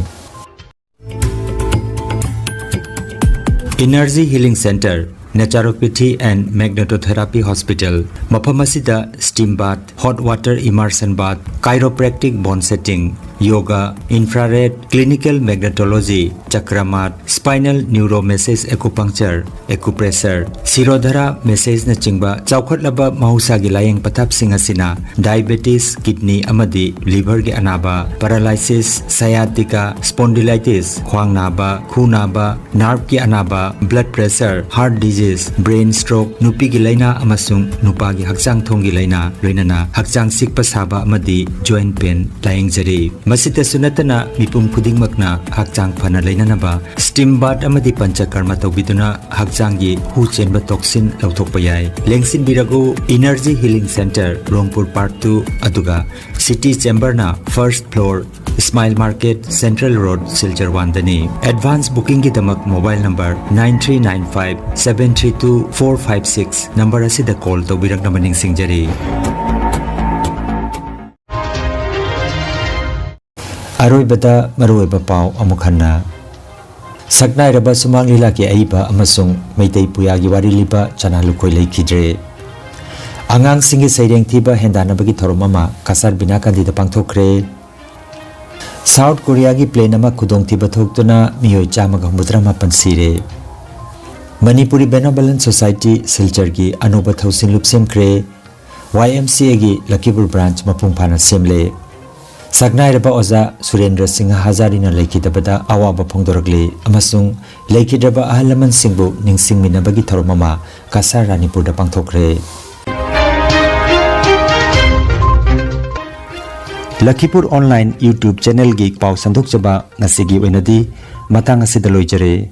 Energy Healing Center, Naturopathy and Magnetotherapy Hospital, ꯃꯐꯝ ꯑꯁꯤꯗ steam bath, hot water immersion bath, chiropractic bone setting, yoga, infrared, clinical magnetology, chakramat, spinal neuromessage acupuncture, acupressure, Shirodhara massage ꯅꯆꯤꯡꯕ ꯆꯥꯎꯈꯠꯂꯕ ꯃꯍꯧꯁꯥꯒꯤ ꯂꯥꯌꯦꯡ ꯄꯊꯥꯞꯁꯤꯡ ꯑꯁꯤꯅ diabetes, kidney ꯑꯃꯗꯤ liver ꯒꯤ ꯑꯅꯥꯕ, paralysis, sciatica, spondylitis, ꯈ꯭ꯋꯥꯡ ꯅꯥꯕ, ꯈꯨ ꯅꯥꯕ, nerve ꯀꯤ ꯑꯅꯥꯕ, blood pressure, heart disease, brain stroke, ꯅꯨꯄꯤꯒꯤ ꯂꯥꯏꯅꯥ ꯑꯃꯁꯨꯡ ꯅꯨꯄꯥꯒꯤ ꯍꯛꯆꯥꯡ ꯊꯣꯡꯒꯤ ꯂꯥꯏꯅꯥ, ꯂꯣꯏꯅꯅ ꯍꯛꯆꯥꯡ ꯆꯤꯛꯄ ꯁꯥꯕ ꯑꯃꯗꯤ joint pain ꯂꯥꯌꯦꯡꯖꯔꯤ꯫ ꯃꯁꯤꯇꯁꯨ ꯅꯠꯇꯅ ꯃꯤꯄꯨꯝ ꯈꯨꯗꯤꯡꯃꯛꯅ ꯍꯛꯆꯥꯡ ꯐꯅ ꯂꯩꯅꯅꯕ steam bath ꯑꯃꯗꯤ ꯄꯟꯆꯀꯔꯃ ꯇꯧꯕꯤꯗꯨꯅ ꯍꯛꯆꯥꯡꯒꯤ ꯍꯨ ꯆꯦꯟꯕ toxin ꯂꯧꯊꯣꯛꯄ ꯌꯥꯏ꯫ ꯂꯦꯡꯁꯤꯟꯕꯤꯔꯒ Energy Healing Center, ꯔꯣꯡꯄꯨꯔ Park two, ꯑꯗꯨꯒ City Chamber ꯅ first floor, Smile Market, Central Road, Silchar one ꯗꯅꯤ꯫ Advance booking ꯒꯤꯗꯃꯛ mobile number nine three nine five seven three two four five six number ꯑꯁꯤꯗ call ꯇꯧꯕꯤꯔꯛꯅꯕ ꯅꯤꯡꯁꯤꯡꯖꯔꯤ꯫ ꯑꯔꯣꯏꯕꯗ ꯃꯔꯨꯑꯣꯏꯕ ꯄꯥꯎ ꯑꯃꯨꯛ ꯍꯟꯅ꯫ ꯁꯛꯅꯥꯏꯔꯕ ꯁꯨꯃꯥꯡ ꯂꯤꯂꯥꯒꯤ ꯑꯏꯕ ꯑꯃꯁꯨꯡ ꯃꯩꯇꯩ ꯄꯨꯌꯥꯒꯤ ꯋꯥꯔꯤ ꯂꯤꯕ ꯆꯅꯥ ꯂꯨꯈꯣꯏ ꯂꯩꯈꯤꯗ꯭ꯔꯦ꯫ ꯑꯉꯥꯡꯁꯤꯡꯒꯤ ꯁꯩꯔꯦꯡ ꯊꯤꯕ ꯍꯦꯟꯗꯥꯟꯅꯕꯒꯤ ꯊꯧꯔꯝ ꯑꯃ ꯀꯁꯥꯔ ꯕꯤꯅꯥꯀꯥꯟꯗꯤꯗ ꯄꯥꯡꯊꯣꯛꯈ꯭ꯔꯦ꯫ ꯁꯥꯎꯠ ꯀꯣꯔꯤꯌꯥꯒꯤ plane ꯑꯃ ꯈꯨꯗꯣꯡꯊꯤꯕ ꯊꯣꯛꯇꯨꯅ ꯃꯤꯑꯣꯏ ꯆꯥꯝꯃꯒ ꯍꯨꯝꯐꯨꯇꯔꯥ ꯃꯥꯄꯟ ꯁꯤꯔꯦ꯫ ꯃꯅꯤꯄꯨꯔꯤ ꯕꯦꯅꯣꯕꯂꯟ ꯁꯣꯁꯥꯏꯇꯤ ꯁꯤꯜꯆꯔꯒꯤ ꯑꯅꯧꯕ ꯊꯧꯁꯤꯜꯂꯨꯞ ꯁꯦꯝꯈ꯭ꯔꯦ꯫ ꯋꯥꯏ ꯑꯦꯝ ꯁꯤ ꯑꯦꯒꯤ ꯂꯈꯤꯄꯨꯔ branch ꯃꯄꯨꯡ ꯐꯥꯅ ꯁꯦꯝꯂꯦ꯫ ꯁꯛꯅꯥꯏꯔꯕ ꯑꯣꯖꯥ ꯁꯨꯔꯦꯟꯗ꯭ꯔ ꯁꯤꯡꯍ ꯍꯖꯥꯔꯤꯅ ꯂꯩꯈꯤꯗꯕꯗ ꯑꯋꯥꯕ ꯐꯣꯡꯗꯣꯔꯛꯂꯤ ꯑꯃꯁꯨꯡ ꯂꯩꯈꯤꯗ꯭ꯔꯕ ꯑꯍꯜ ꯂꯃꯟꯁꯤꯡꯕꯨ ꯅꯤꯡꯁꯤꯡꯃꯤꯟꯅꯕꯒꯤ ꯊꯧꯔꯝ ꯑꯃ ꯀꯁꯥꯔ ꯔꯥꯅꯤꯄꯨꯔꯗ ꯄꯥꯡꯊꯣꯛꯈ꯭ꯔꯦ꯫ ꯂꯈꯤꯄꯨꯔ online YouTube channel ꯒꯤ ꯄꯥꯎ ꯁꯟꯗꯣꯛꯆꯕ ꯉꯁꯤꯒꯤ ꯑꯣꯏꯅꯗꯤ ꯃꯇꯥꯡ ꯑꯁꯤꯗ ꯂꯣꯏꯖꯔꯦ꯫